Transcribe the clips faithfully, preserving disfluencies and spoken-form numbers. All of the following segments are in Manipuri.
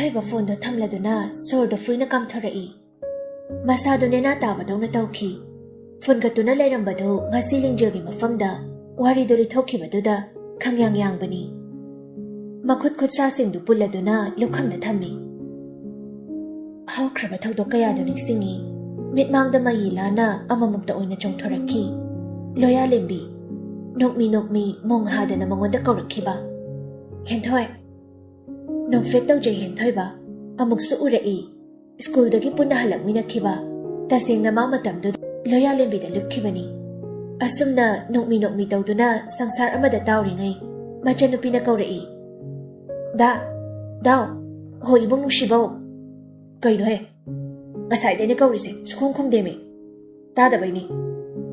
ꯍꯥꯏꯕ ꯐꯣꯟꯗꯣ ꯊꯝꯂꯗꯨꯅ ꯁꯣꯔꯗꯣ ꯐꯨꯏꯅ ꯀꯥꯝꯊꯣꯔꯛꯏ꯫ ꯃꯁꯥꯗꯨ ꯅꯦꯅꯥ ꯇꯥꯕꯗꯧꯅ ꯇꯧꯈꯤ꯫ ꯐꯨꯟꯒꯠꯇꯨꯅ ꯂꯩꯔꯝꯕꯗꯨ ꯉꯁꯤ ꯂꯤꯡꯖꯦꯜꯒꯤ ꯃꯐꯝꯗ ꯋꯥꯔꯤꯗꯨ ꯂꯤꯊꯣꯛꯈꯤꯕꯗꯨꯗ ꯈꯪꯌꯥꯡ ꯌꯥꯡꯕꯅꯤ꯫ ꯃꯈꯨꯠ ꯈꯨꯠꯁꯥꯁꯤꯡꯗꯨ ꯄꯨꯜꯂꯗꯨꯅ ꯂꯨꯈꯝꯗ ꯊꯝꯃꯤ꯫ ꯍꯧꯈ꯭ꯔꯕ ꯊꯧꯗꯣꯛ ꯀꯌꯥꯗꯨ ꯅꯤꯡꯁꯤꯡꯉꯤ꯫ ꯃꯤꯠꯃꯥꯡꯗ ꯃꯌꯤ ꯂꯥꯅ ꯑꯃꯃꯝꯇ ꯑꯣꯏꯅ ꯆꯣꯡꯊꯣꯔꯛꯈꯤ꯫ ꯂꯣꯌꯥꯂꯦꯝꯕꯤ꯫ ꯅꯣꯛꯃꯤ ꯅꯣꯛꯃꯤ ꯃꯣꯡ ꯍꯥꯗꯅ ꯃꯉꯣꯟꯗ ꯀꯧꯔꯛꯈꯤꯕ꯫ "ꯍꯦꯟꯊꯣꯏ!" "ꯅꯣꯛꯐꯦꯠ ꯇꯧꯖꯩ ꯍꯦꯟꯊꯣꯏꯕ꯫ ꯑꯃꯨꯛꯁꯨ ꯎꯔꯛꯏ꯫ ꯁ꯭ꯀꯨꯜꯗꯒꯤ ꯄꯨꯟꯅ ꯍꯜꯂꯛꯃꯤꯟꯅꯈꯤꯕ꯫ ꯇꯁꯦꯡꯅ ꯃꯥ ꯃꯇꯝꯗꯨꯗ ꯂꯣꯌꯥꯂꯦꯝꯕꯤꯗ ꯂꯨꯞꯈꯤꯕꯅꯤ꯫ ꯑꯁꯨꯝꯅ ꯅꯣꯛꯃꯤ ꯅꯣꯛꯃꯤ ꯇꯧꯗꯨꯅ ꯁꯪꯁꯥꯔ ꯑꯃꯗ ꯇꯥꯎꯔꯤꯉꯩ ꯃꯆꯟꯅꯨꯄꯤꯅ ꯀꯧꯔꯛꯏ꯫ "ꯗꯥ, ꯗꯥꯎ, ꯍꯣ ꯏꯕꯨꯡ ꯅꯨꯡꯁꯤꯕꯧ!" "ꯀꯩꯅꯣꯍꯦ? ꯉꯁꯥꯏꯗꯩꯅ ꯀꯧꯔꯤꯁꯦ ꯁꯨꯈꯨꯝ ꯈꯨꯝꯗꯦꯃꯤ꯫" "ꯇꯥꯗꯕꯩꯅꯤ꯫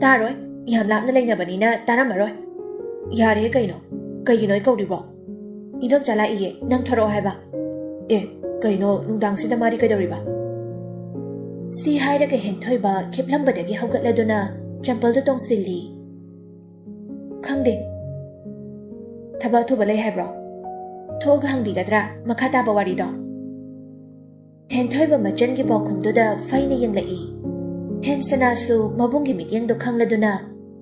ꯇꯥꯔꯣꯏ꯫ ꯌꯥꯝ ꯂꯥꯞꯅ ꯂꯩꯅꯕꯅꯤꯅ ꯇꯥꯔꯝꯃꯔꯣꯏ꯫ ꯌꯥꯔꯦ ꯀꯩꯅꯣ? ꯀꯩꯒꯤꯅꯣ ꯑꯩ ꯀꯧꯔꯤꯕꯣ? ꯏꯗꯣꯝꯆꯥ ꯂꯥꯛꯏꯌꯦ, ꯅꯪ ꯊꯣꯔꯛꯑꯣ ꯍꯥꯏꯕ꯫ ꯑꯦ, ꯀꯩꯅꯣ ꯅꯨꯡꯗꯥꯡꯁꯤꯗ ꯃꯥꯗꯤ ꯀꯩꯗꯧꯔꯤꯕ?" ꯁꯤ ꯍꯥꯏꯔꯒ ꯍꯦꯟꯊꯣꯏꯕ ꯈꯤꯞꯂꯝꯕꯗꯒꯤ ꯍꯧꯒꯠꯂꯗꯨꯅ ꯆꯝꯄꯜꯗꯨ ꯇꯣꯡꯁꯤꯜꯂꯤ꯫ "ꯈꯪꯗꯦ꯫ ꯊꯕꯛ ꯑꯊꯨꯕ ꯂꯩ ꯍꯥꯏꯕ꯭ꯔꯣ? ꯊꯣꯛꯑꯒ ꯍꯪꯕꯤꯒꯗ꯭ꯔꯥ ꯃꯈꯥ ꯇꯥꯕ ꯋꯥꯔꯤꯗꯣ?" ꯍꯦꯟꯊꯣꯏꯕ ꯃꯆꯟꯒꯤ ꯄꯥꯎꯈꯨꯝꯗꯨꯗ ꯐꯩꯅ ꯌꯦꯡꯂꯛꯏ꯫ ꯍꯦꯟꯁꯅꯥꯁꯨ ꯃꯕꯨꯡꯒꯤ ꯃꯤꯠꯌꯦꯡꯗꯣ ꯈꯪꯂꯗꯨꯅ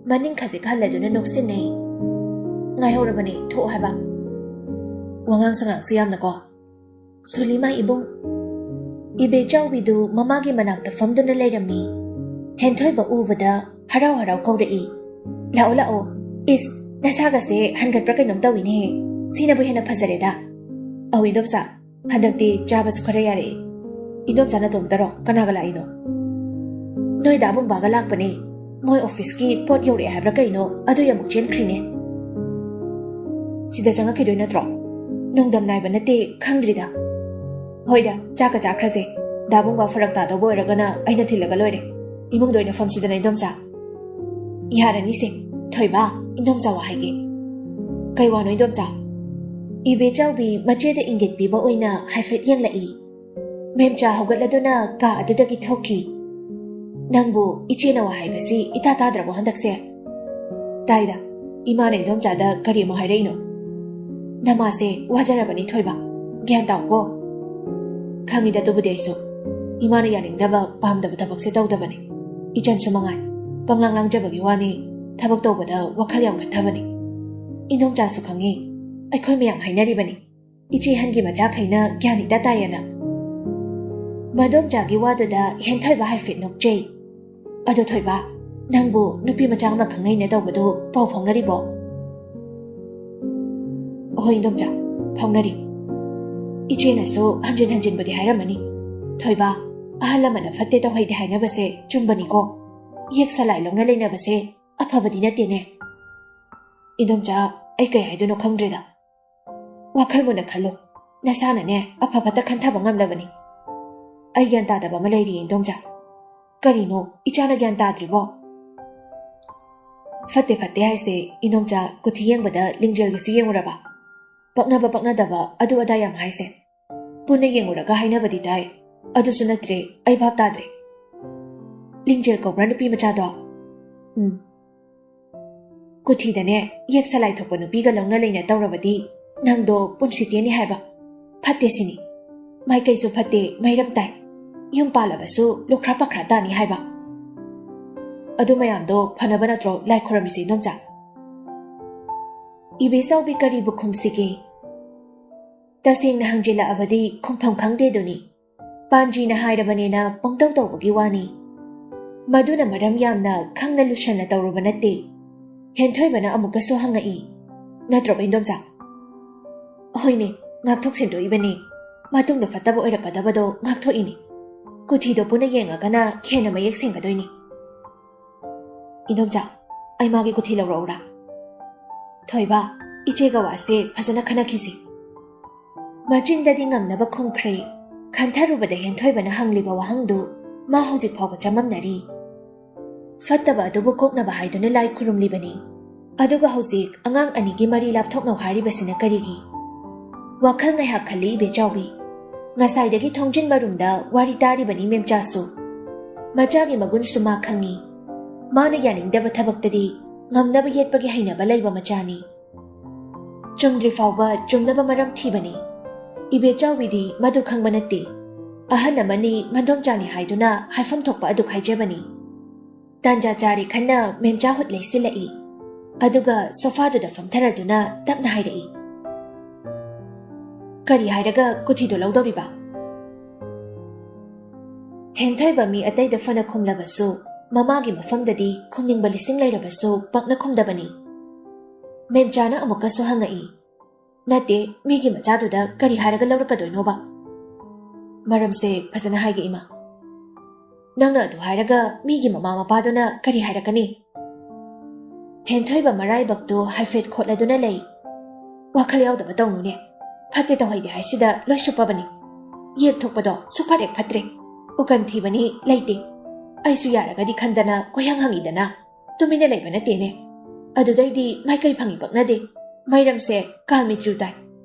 ꯃꯅꯤꯡ ꯈꯖꯤꯛ ꯍꯜꯂꯗꯨꯅ ꯅꯣꯛꯁꯤꯟꯅꯩ꯫ "ꯉꯥꯏꯍꯧꯔꯕꯅꯦ, ꯊꯣꯛꯑꯣ ꯍꯥꯏꯕ꯫" "ꯋꯥꯉꯥꯡ ꯁꯉꯥꯡꯁꯤ ꯌꯥꯝꯅꯀꯣ꯫" "ꯁꯣꯂꯤꯃꯥ ꯏꯕꯨꯡ꯫" ꯏꯕꯦꯆꯥꯎꯕꯤꯗꯨ ꯃꯃꯥꯒꯤ ꯃꯅꯥꯛꯇ ꯐꯝꯗꯨꯅ ꯂꯩꯔꯝꯃꯤ꯫ ꯍꯦꯟꯊꯣꯏꯕ ꯎꯕꯗ ꯍꯔꯥꯎ ꯍꯔꯥꯎ ꯀꯧꯔꯛꯏ꯫ "ꯂꯥꯛꯑꯣ, ꯂꯥꯛꯑꯣ꯫ ꯏꯁ, ꯅꯁꯥꯒꯁꯦ ꯍꯟꯒꯠꯄ꯭ꯔꯥ ꯀꯩꯅꯣꯝ ꯇꯧꯏꯅꯦꯍꯦ꯫ ꯁꯤꯅꯕꯨ ꯍꯦꯟꯅ ꯐꯖꯔꯦꯗ꯫ ꯑꯧ ꯏꯗꯣꯝꯆꯥ, ꯍꯟꯗꯛꯇꯤ ꯆꯥꯕꯁꯨ ꯈꯔ ꯌꯥꯔꯛꯑꯦ꯫ ꯏꯗꯣꯝꯆꯥ ꯅꯇꯣꯝꯇꯔꯣ? ꯀꯅꯥꯒ ꯂꯥꯛꯏꯅꯣ?" "ꯅꯣꯏ ꯗꯥ ꯕꯨꯡꯕꯥꯒ ꯂꯥꯛꯄꯅꯦ꯫ ꯃꯣꯏ ꯑꯣꯐꯤꯁꯀꯤ ꯄꯣꯠ ꯌꯧꯔꯛꯑꯦ ꯍꯥꯏꯕ꯭ꯔꯥ ꯀꯩꯅꯣ, ꯑꯗꯨꯏ ꯑꯃꯨꯛ ꯆꯦꯟꯈ꯭ꯔꯤꯅꯦ꯫" "ꯁꯤꯗ ꯆꯪꯉꯛꯈꯤꯗꯣꯏ ꯅꯠꯇ꯭ꯔꯣ? ꯅꯣꯡꯗꯝ ꯅꯥꯏꯕ ꯅꯠꯇꯦ, ꯈꯪꯗ꯭ꯔꯤꯗ꯫" "ꯍꯣꯏꯗ, ꯆꯥꯛꯀ ꯆꯥꯈ꯭ꯔꯁꯦ꯫ ꯗꯥ ꯕꯨꯡꯕꯥ ꯐꯔꯛ ꯇꯥꯗꯧꯕ ꯑꯣꯏꯔꯒꯅ ꯑꯩꯅ ꯊꯤꯜꯂꯒ ꯂꯣꯏꯔꯦ꯫ ꯏꯃꯨꯡꯗ ꯑꯣꯏꯅ ꯐꯝꯁꯤꯗꯅ ꯏꯗꯣꯝꯆꯥ꯫" "ꯌꯥꯔꯅꯤꯁꯦ꯫ ꯊꯣꯏꯕ, ꯏꯟꯗꯣꯝꯆꯥ ꯋꯥ ꯍꯥꯏꯒꯦ꯫" "ꯀꯩ ꯋꯥꯅꯣ ꯏꯟꯗꯣꯝꯆꯥ?" ꯏꯕꯦꯆꯥꯎꯕꯤ ꯃꯆꯦꯗ ꯏꯪꯒꯤꯠ ꯄꯤꯕ ꯑꯣꯏꯅ ꯍꯥꯏꯐꯦꯠ ꯌꯦꯡꯂꯛꯏ꯫ ꯃꯦꯝꯆꯥ ꯍꯧꯒꯠꯂꯗꯨꯅ ꯀꯥ ꯑꯗꯨꯗꯒꯤ ꯊꯣꯛꯈꯤ꯫ "ꯅꯪꯕꯨ ꯏꯆꯦꯅ ꯋꯥ ꯍꯥꯏꯕꯁꯤ ꯏꯇꯥ ꯇꯥꯗ꯭ꯔꯕꯣ ꯍꯟꯗꯛꯁꯦ?" "ꯇꯥꯏꯗ, ꯏꯃꯥꯅ ꯏꯟꯗꯣꯝꯆꯥꯗ ꯀꯔꯤ ꯑꯃꯨꯛ ꯍꯥꯏꯔꯛꯏꯅꯣ?" "ꯅꯃꯥꯁꯦ ꯋꯥꯖꯔꯕꯅꯤ ꯊꯣꯏꯕ꯫ ꯒ꯭ꯌꯥꯟ ꯇꯥꯎꯀꯣ꯫ ꯈꯪꯉꯤꯗ ꯑꯗꯨꯕꯨꯗꯤ ꯑꯩꯁꯨ꯫ ꯏꯃꯥꯅ ꯌꯥꯅꯤꯡꯗꯕ, ꯄꯥꯝꯗꯕ ꯊꯕꯛꯁꯦ ꯇꯧꯗꯕꯅꯤ꯫ ꯏꯆꯟꯁꯨ ꯃꯉꯥꯏ꯫ ꯄꯪꯂꯥꯡ ꯂꯥꯡꯖꯕꯒꯤ ꯋꯥꯅꯤ, ꯊꯕꯛ ꯇꯧꯕꯗ ꯋꯥꯈꯜ ꯌꯥꯝ ꯈꯟꯊꯕꯅꯤ꯫ ꯏꯟꯗꯣꯝꯆꯥꯁꯨ ꯈꯪꯉꯤ꯫ ꯑꯩꯈꯣꯏ ꯃꯌꯥꯝ ꯍꯥꯏꯅꯔꯤꯕꯅꯤ, ꯏꯆꯦ ꯑꯍꯟꯒꯤ ꯃꯆꯥꯈꯩꯅ ꯒ꯭ꯌꯥꯟ ꯏꯇꯥ ꯇꯥꯏꯌꯦꯅ꯫ ꯃꯗꯣꯝꯆꯥꯒꯤ ꯋꯥꯗꯨꯗ ꯍꯦꯟꯊꯣꯏꯕ ꯍꯥꯏꯐꯦꯠ ꯅꯣꯛꯆꯩ꯫ "ꯑꯗꯣ ꯊꯣꯏꯕ, ꯅꯪꯕꯨ ꯅꯨꯄꯤ ꯃꯆꯥ ꯑꯃ ꯈꯪꯅꯩꯅ ꯇꯧꯕꯗꯨ ꯄꯥꯎ ꯐꯥꯎꯅꯔꯤꯕꯣ?" "ꯍꯣꯏ ꯏꯟꯗꯣꯝꯆꯥ, ꯐꯥꯎꯅꯔꯤ꯫ ꯏꯆꯦꯅꯁꯨ ꯍꯟꯖꯤꯟ ꯍꯟꯖꯤꯟꯕꯨꯗꯤ ꯍꯥꯏꯔꯝꯃꯅꯤ꯫ ꯊꯣꯏꯕ, ꯑꯍꯜ ꯂꯃꯟꯅ ꯐꯠꯇꯦ ꯇꯧꯍꯩꯗꯦ ꯍꯥꯏꯅꯕꯁꯦ ꯆꯨꯝꯕꯅꯤꯀꯣ꯫ ꯌꯦꯛ ꯁꯂꯥꯏ ꯂꯧꯅ ꯂꯩꯅꯕꯁꯦ ꯑꯐꯕꯗꯤ ꯅꯠꯇꯦꯅꯦ꯫ ꯏꯟꯗꯣꯝꯆꯥ, ꯑꯩ ꯀꯩ ꯍꯥꯏꯗꯣꯏꯅꯣ ꯈꯪꯗ꯭ꯔꯦꯗ꯫ ꯋꯥꯈꯜ ꯃꯨꯟꯅ ꯈꯜꯂꯨ꯫ ꯅꯁꯥꯅꯅꯦ ꯑꯐ ꯐꯠꯇ ꯈꯟꯊꯕ ꯉꯝꯂꯕꯅꯤ꯫ ꯑꯩ ꯒ꯭ꯌꯥꯟ ꯇꯥꯗꯕ ꯑꯃ ꯂꯩꯔꯤ ꯏꯟꯗꯣꯝꯆꯥ꯫ ꯀꯔꯤꯅꯣ ꯏꯆꯥꯅ ꯒ꯭ꯌꯥꯟ ꯇꯥꯗ꯭ꯔꯤꯕꯣ?" "ꯐꯠꯇꯦ ꯐꯠꯇꯦ ꯍꯥꯏꯁꯦ ꯏꯟꯗꯣꯝꯆꯥ, ꯀꯨꯊꯤ ꯌꯦꯡꯕꯗ ꯂꯤꯡꯖꯦꯜꯒꯤꯁꯨ ꯌꯦꯡꯉꯨꯔꯕ? ꯄꯛꯅꯕ ꯄꯛꯅꯗꯕ ꯑꯗꯨ ꯑꯗꯥ ꯌꯥꯝ ꯍꯥꯏꯁꯦ꯫ ꯄꯨꯟꯅ ꯌꯦꯡꯉꯨꯔꯒ ꯍꯥꯏꯅꯕꯗꯤ ꯇꯥꯏ꯫ ꯑꯗꯨꯁꯨ ꯅꯠꯇ꯭ꯔꯦ, ꯑꯩ ꯚꯥꯞ ꯇꯥꯗ꯭ꯔꯦ꯫ ꯂꯤꯡꯖꯦꯜ ꯀꯧꯕ꯭ꯔꯥ ꯅꯨꯄꯤ ꯃꯆꯥꯗꯣ?" "ꯎꯝ꯫ ꯀꯨꯊꯤꯗꯅꯦ ꯌꯦꯛ ꯁꯂꯥꯏ ꯊꯣꯛꯄ ꯅꯨꯄꯤꯒ ꯂꯧꯅ ꯂꯩꯅ ꯇꯧꯔꯕꯗꯤ ꯅꯪꯗꯣ ꯄꯨꯟꯁꯤ ꯇꯦꯟꯅꯤ ꯍꯥꯏꯕ꯫ ꯐꯠꯇꯦ ꯁꯤꯅꯤ꯫ ꯃꯥꯏꯀꯩꯁꯨ ꯐꯠꯇꯦ, ꯃꯩꯔꯝ ꯇꯥꯏ꯫ ꯌꯨꯝ ꯄꯥꯜꯂꯕꯁꯨ ꯂꯨꯈ꯭ꯔꯥ ꯄꯛꯈ꯭ꯔꯥ ꯇꯥꯅꯤ ꯍꯥꯏꯕ꯫ ꯑꯗꯨ ꯃꯌꯥꯝꯗꯣ ꯐꯅꯕ ꯅꯠꯇ꯭ꯔꯣ ꯂꯥꯏ ꯈꯨꯔꯝꯃꯤꯁꯦ ꯏꯟꯗꯣꯝꯆꯥ?" "ꯏꯕꯦꯆꯥꯎꯕꯤ ꯀꯔꯤꯕꯨ ꯈꯨꯝꯁꯤꯒꯦ? ꯇꯁꯦꯡꯅ ꯍꯪꯖꯤꯜꯂꯛꯑꯕꯗꯤ ꯈꯨꯝꯐꯝ ꯈꯪꯗꯦꯗꯨꯅꯤ꯫ ꯄꯥꯟꯖꯤꯅ ꯍꯥꯏꯔꯕꯅꯦꯅ ꯄꯪꯇꯧ ꯇꯧꯕꯒꯤ ꯋꯥꯅꯤ꯫ ꯃꯗꯨꯅ ꯃꯔꯝ ꯌꯥꯝꯅ ꯈꯪꯅ ꯂꯨꯁꯟꯅ ꯇꯧꯔꯨꯕ ꯅꯠꯇꯦ꯫" ꯍꯦꯟꯊꯣꯏꯕꯅ ꯑꯃꯨꯛꯀꯁꯨ ꯍꯪꯉꯛꯏ꯫ "ꯅꯠꯇ꯭ꯔꯣꯕ ꯏꯟꯗꯣꯝꯆꯥ?" "ꯍꯣꯏꯅꯦ, ꯉꯥꯛꯊꯣꯛ ꯁꯦꯡꯗꯣꯛꯏꯕꯅꯦ꯫ ꯃꯇꯨꯡꯗ ꯐꯠꯇꯕ ꯑꯣꯏꯔꯛꯀꯗꯕꯗꯣ ꯉꯥꯛꯊꯣꯛꯏꯅꯦ꯫ ꯀꯨꯊꯤꯗꯣ ꯄꯨꯟꯅ ꯌꯦꯡꯉꯒꯅ ꯍꯦꯟꯅ ꯃꯌꯦꯛ ꯁꯦꯡꯒꯗꯣꯏꯅꯤ꯫" "ꯏꯟꯗꯣꯝꯆꯥ, ꯑꯩ ꯃꯥꯒꯤ ꯀꯨꯊꯤ ꯂꯧꯔꯛꯎꯔꯥ?" "ꯊꯣꯏꯕ, ꯏꯆꯦꯒ ꯋꯥꯁꯦ ꯐꯖꯅ ꯈꯟꯅꯈꯤꯁꯤ꯫" ꯃꯆꯤꯟꯗꯗꯤ ꯉꯝꯅꯕ ꯈꯨꯝꯈ꯭ꯔꯦ꯫ ꯈꯟꯊꯔꯨꯕꯗ ꯍꯦꯟꯊꯣꯏꯕꯅ ꯍꯪꯂꯤꯕ ꯋꯥꯍꯪꯗꯨ ꯃꯥ ꯍꯧꯖꯤꯛ ꯐꯥꯎꯕ ꯆꯃꯝꯅꯔꯤ꯫ ꯐꯠꯇꯕ ꯑꯗꯨꯕꯨ ꯀꯣꯛꯅꯕ ꯍꯥꯏꯗꯨꯅ ꯂꯥꯏ ꯈꯨꯔꯨꯝꯂꯤꯕꯅꯤ꯫ ꯑꯗꯨꯒ ꯍꯧꯖꯤꯛ ꯑꯉꯥꯡ ꯑꯅꯤꯒꯤ ꯃꯔꯤ ꯂꯥꯞꯊꯣꯛꯅꯧ ꯍꯥꯏꯔꯤꯕꯁꯤꯅ ꯀꯔꯤꯒꯤ? ꯋꯥꯈꯜ ꯉꯥꯏꯍꯥꯛ ꯈꯜꯂꯤ ꯏꯕꯦꯆꯥꯎꯕꯤ꯫ ꯉꯁꯥꯏꯗꯒꯤ ꯊꯣꯡꯖꯤꯟ ꯃꯔꯨꯝꯗ ꯋꯥꯔꯤ ꯇꯥꯔꯤꯕꯅꯤ ꯃꯦꯝꯆꯥꯁꯨ꯫ ꯃꯆꯥꯒꯤ ꯃꯒꯨꯟꯁꯨ ꯃꯥ ꯈꯪꯉꯤ꯫ ꯃꯥꯅ ꯌꯥꯅꯤꯡꯗꯕ ꯊꯕꯛꯇꯗꯤ ꯉꯝꯅꯕ ꯌꯦꯠꯄꯒꯤ ꯍꯩꯅꯕ ꯂꯩꯕ ꯃꯆꯥꯅꯤ꯫ ꯆꯨꯝꯗ꯭ꯔꯤ ꯐꯥꯎꯕ ꯆꯨꯝꯅꯕ ꯃꯔꯝ ꯊꯤꯕꯅꯤ꯫ ꯏꯕꯦꯆꯥꯎꯕꯤꯗꯤ ꯃꯗꯨ ꯈꯪꯕ ꯅꯠꯇꯦ꯫ ꯑꯍꯟ ꯑꯃꯅꯤ, ꯃꯗꯣꯝꯆꯥꯅꯤ ꯍꯥꯏꯗꯨꯅ ꯍꯥꯏꯐꯝ ꯊꯣꯛꯄ ꯑꯗꯨ ꯍꯥꯏꯖꯕꯅꯤ꯫ ꯇꯥꯟꯖꯥ ꯆꯥꯔꯦ ꯈꯟꯅ ꯃꯦꯝꯆꯥ ꯍꯨꯠ ꯂꯩꯁꯤꯜꯂꯛꯏ꯫ ꯑꯗꯨꯒ ꯁꯣꯐꯥꯗꯨꯗ ꯐꯝꯊꯔꯗꯨꯅ ꯇꯞꯅ ꯍꯥꯏꯔꯛꯏ, "ꯀꯔꯤ ꯍꯥꯏꯔꯒ ꯀꯨꯊꯤꯗꯣ ꯂꯧꯗꯧꯔꯤꯕ?" ꯍꯦꯟꯊꯣꯏꯕ ꯃꯤ ꯑꯇꯩꯗ ꯐꯅ ꯈꯨꯝꯂꯕꯁꯨ, ꯃꯃꯥꯒꯤ ꯃꯐꯝꯗꯗꯤ ꯈꯨꯝꯅꯤꯡꯕ ꯂꯤꯁꯤꯡ ꯂꯩꯔꯕꯁꯨ ꯄꯛꯅ ꯈꯨꯝꯗꯕꯅꯤ꯫ ꯃꯦꯝꯆꯥꯅ ꯑꯃꯨꯛꯀꯁꯨ ꯍꯪꯉꯛꯏ, "ꯅꯠꯇꯦ, ꯃꯤꯒꯤ ꯃꯆꯥꯗꯨꯗ ꯀꯔꯤ ꯍꯥꯏꯔꯒ ꯂꯧꯔꯛꯀꯗꯣꯏꯅꯣꯕ?" "ꯃꯔꯝꯁꯦ ꯐꯖꯅ ꯍꯥꯏꯒꯦ, ꯏꯃꯥ꯫ ꯅꯪꯅ ꯑꯗꯨ ꯍꯥꯏꯔꯒ ꯃꯤꯒꯤ ꯃꯃꯥ ꯃꯄꯥꯗꯨꯅ ꯀꯔꯤ ꯍꯥꯏꯔꯛꯀꯅꯤ?" ꯍꯦꯟꯊꯣꯏꯕ ꯃꯔꯥꯏꯕꯛꯇꯨ ꯍꯥꯏꯐꯦꯠ ꯈꯣꯠꯂꯗꯨꯅ ꯂꯩ꯫ "ꯋꯥꯈꯜ ꯌꯥꯎꯗꯕ ꯇꯧꯅꯨꯅꯦ꯫ ꯐꯠꯇꯦ ꯇꯧꯍꯩꯗꯦ ꯍꯥꯏꯁꯤꯗ ꯂꯣꯏ ꯁꯨꯞꯄꯕꯅꯤ꯫ ꯌꯦꯛ ꯊꯣꯛꯄꯗꯣ ꯁꯨꯐꯠ ꯍꯦꯛ ꯐꯠꯇ꯭ꯔꯦ꯫ ꯎꯀꯟ ꯊꯤꯕꯅꯤ, ꯂꯩꯇꯦ꯫ ꯑꯩꯁꯨ ꯌꯥꯔꯒꯗꯤ ꯈꯟꯗꯅ ꯀꯣꯏꯍꯪ ꯍꯪꯉꯤꯗꯅ꯫ ꯇꯨꯃꯤꯟꯅ ꯂꯩꯕ ꯅꯠꯇꯦꯅꯦ꯫ ꯑꯗꯨꯗꯩꯗꯤ ꯃꯥꯏꯀꯩ ꯐꯪꯉꯤ ꯄꯛꯅꯗꯦ꯫ ꯃꯩꯔꯝꯁꯦ ꯀꯥꯜꯃꯤꯇ꯭ꯔꯨ ꯇꯥꯏ꯫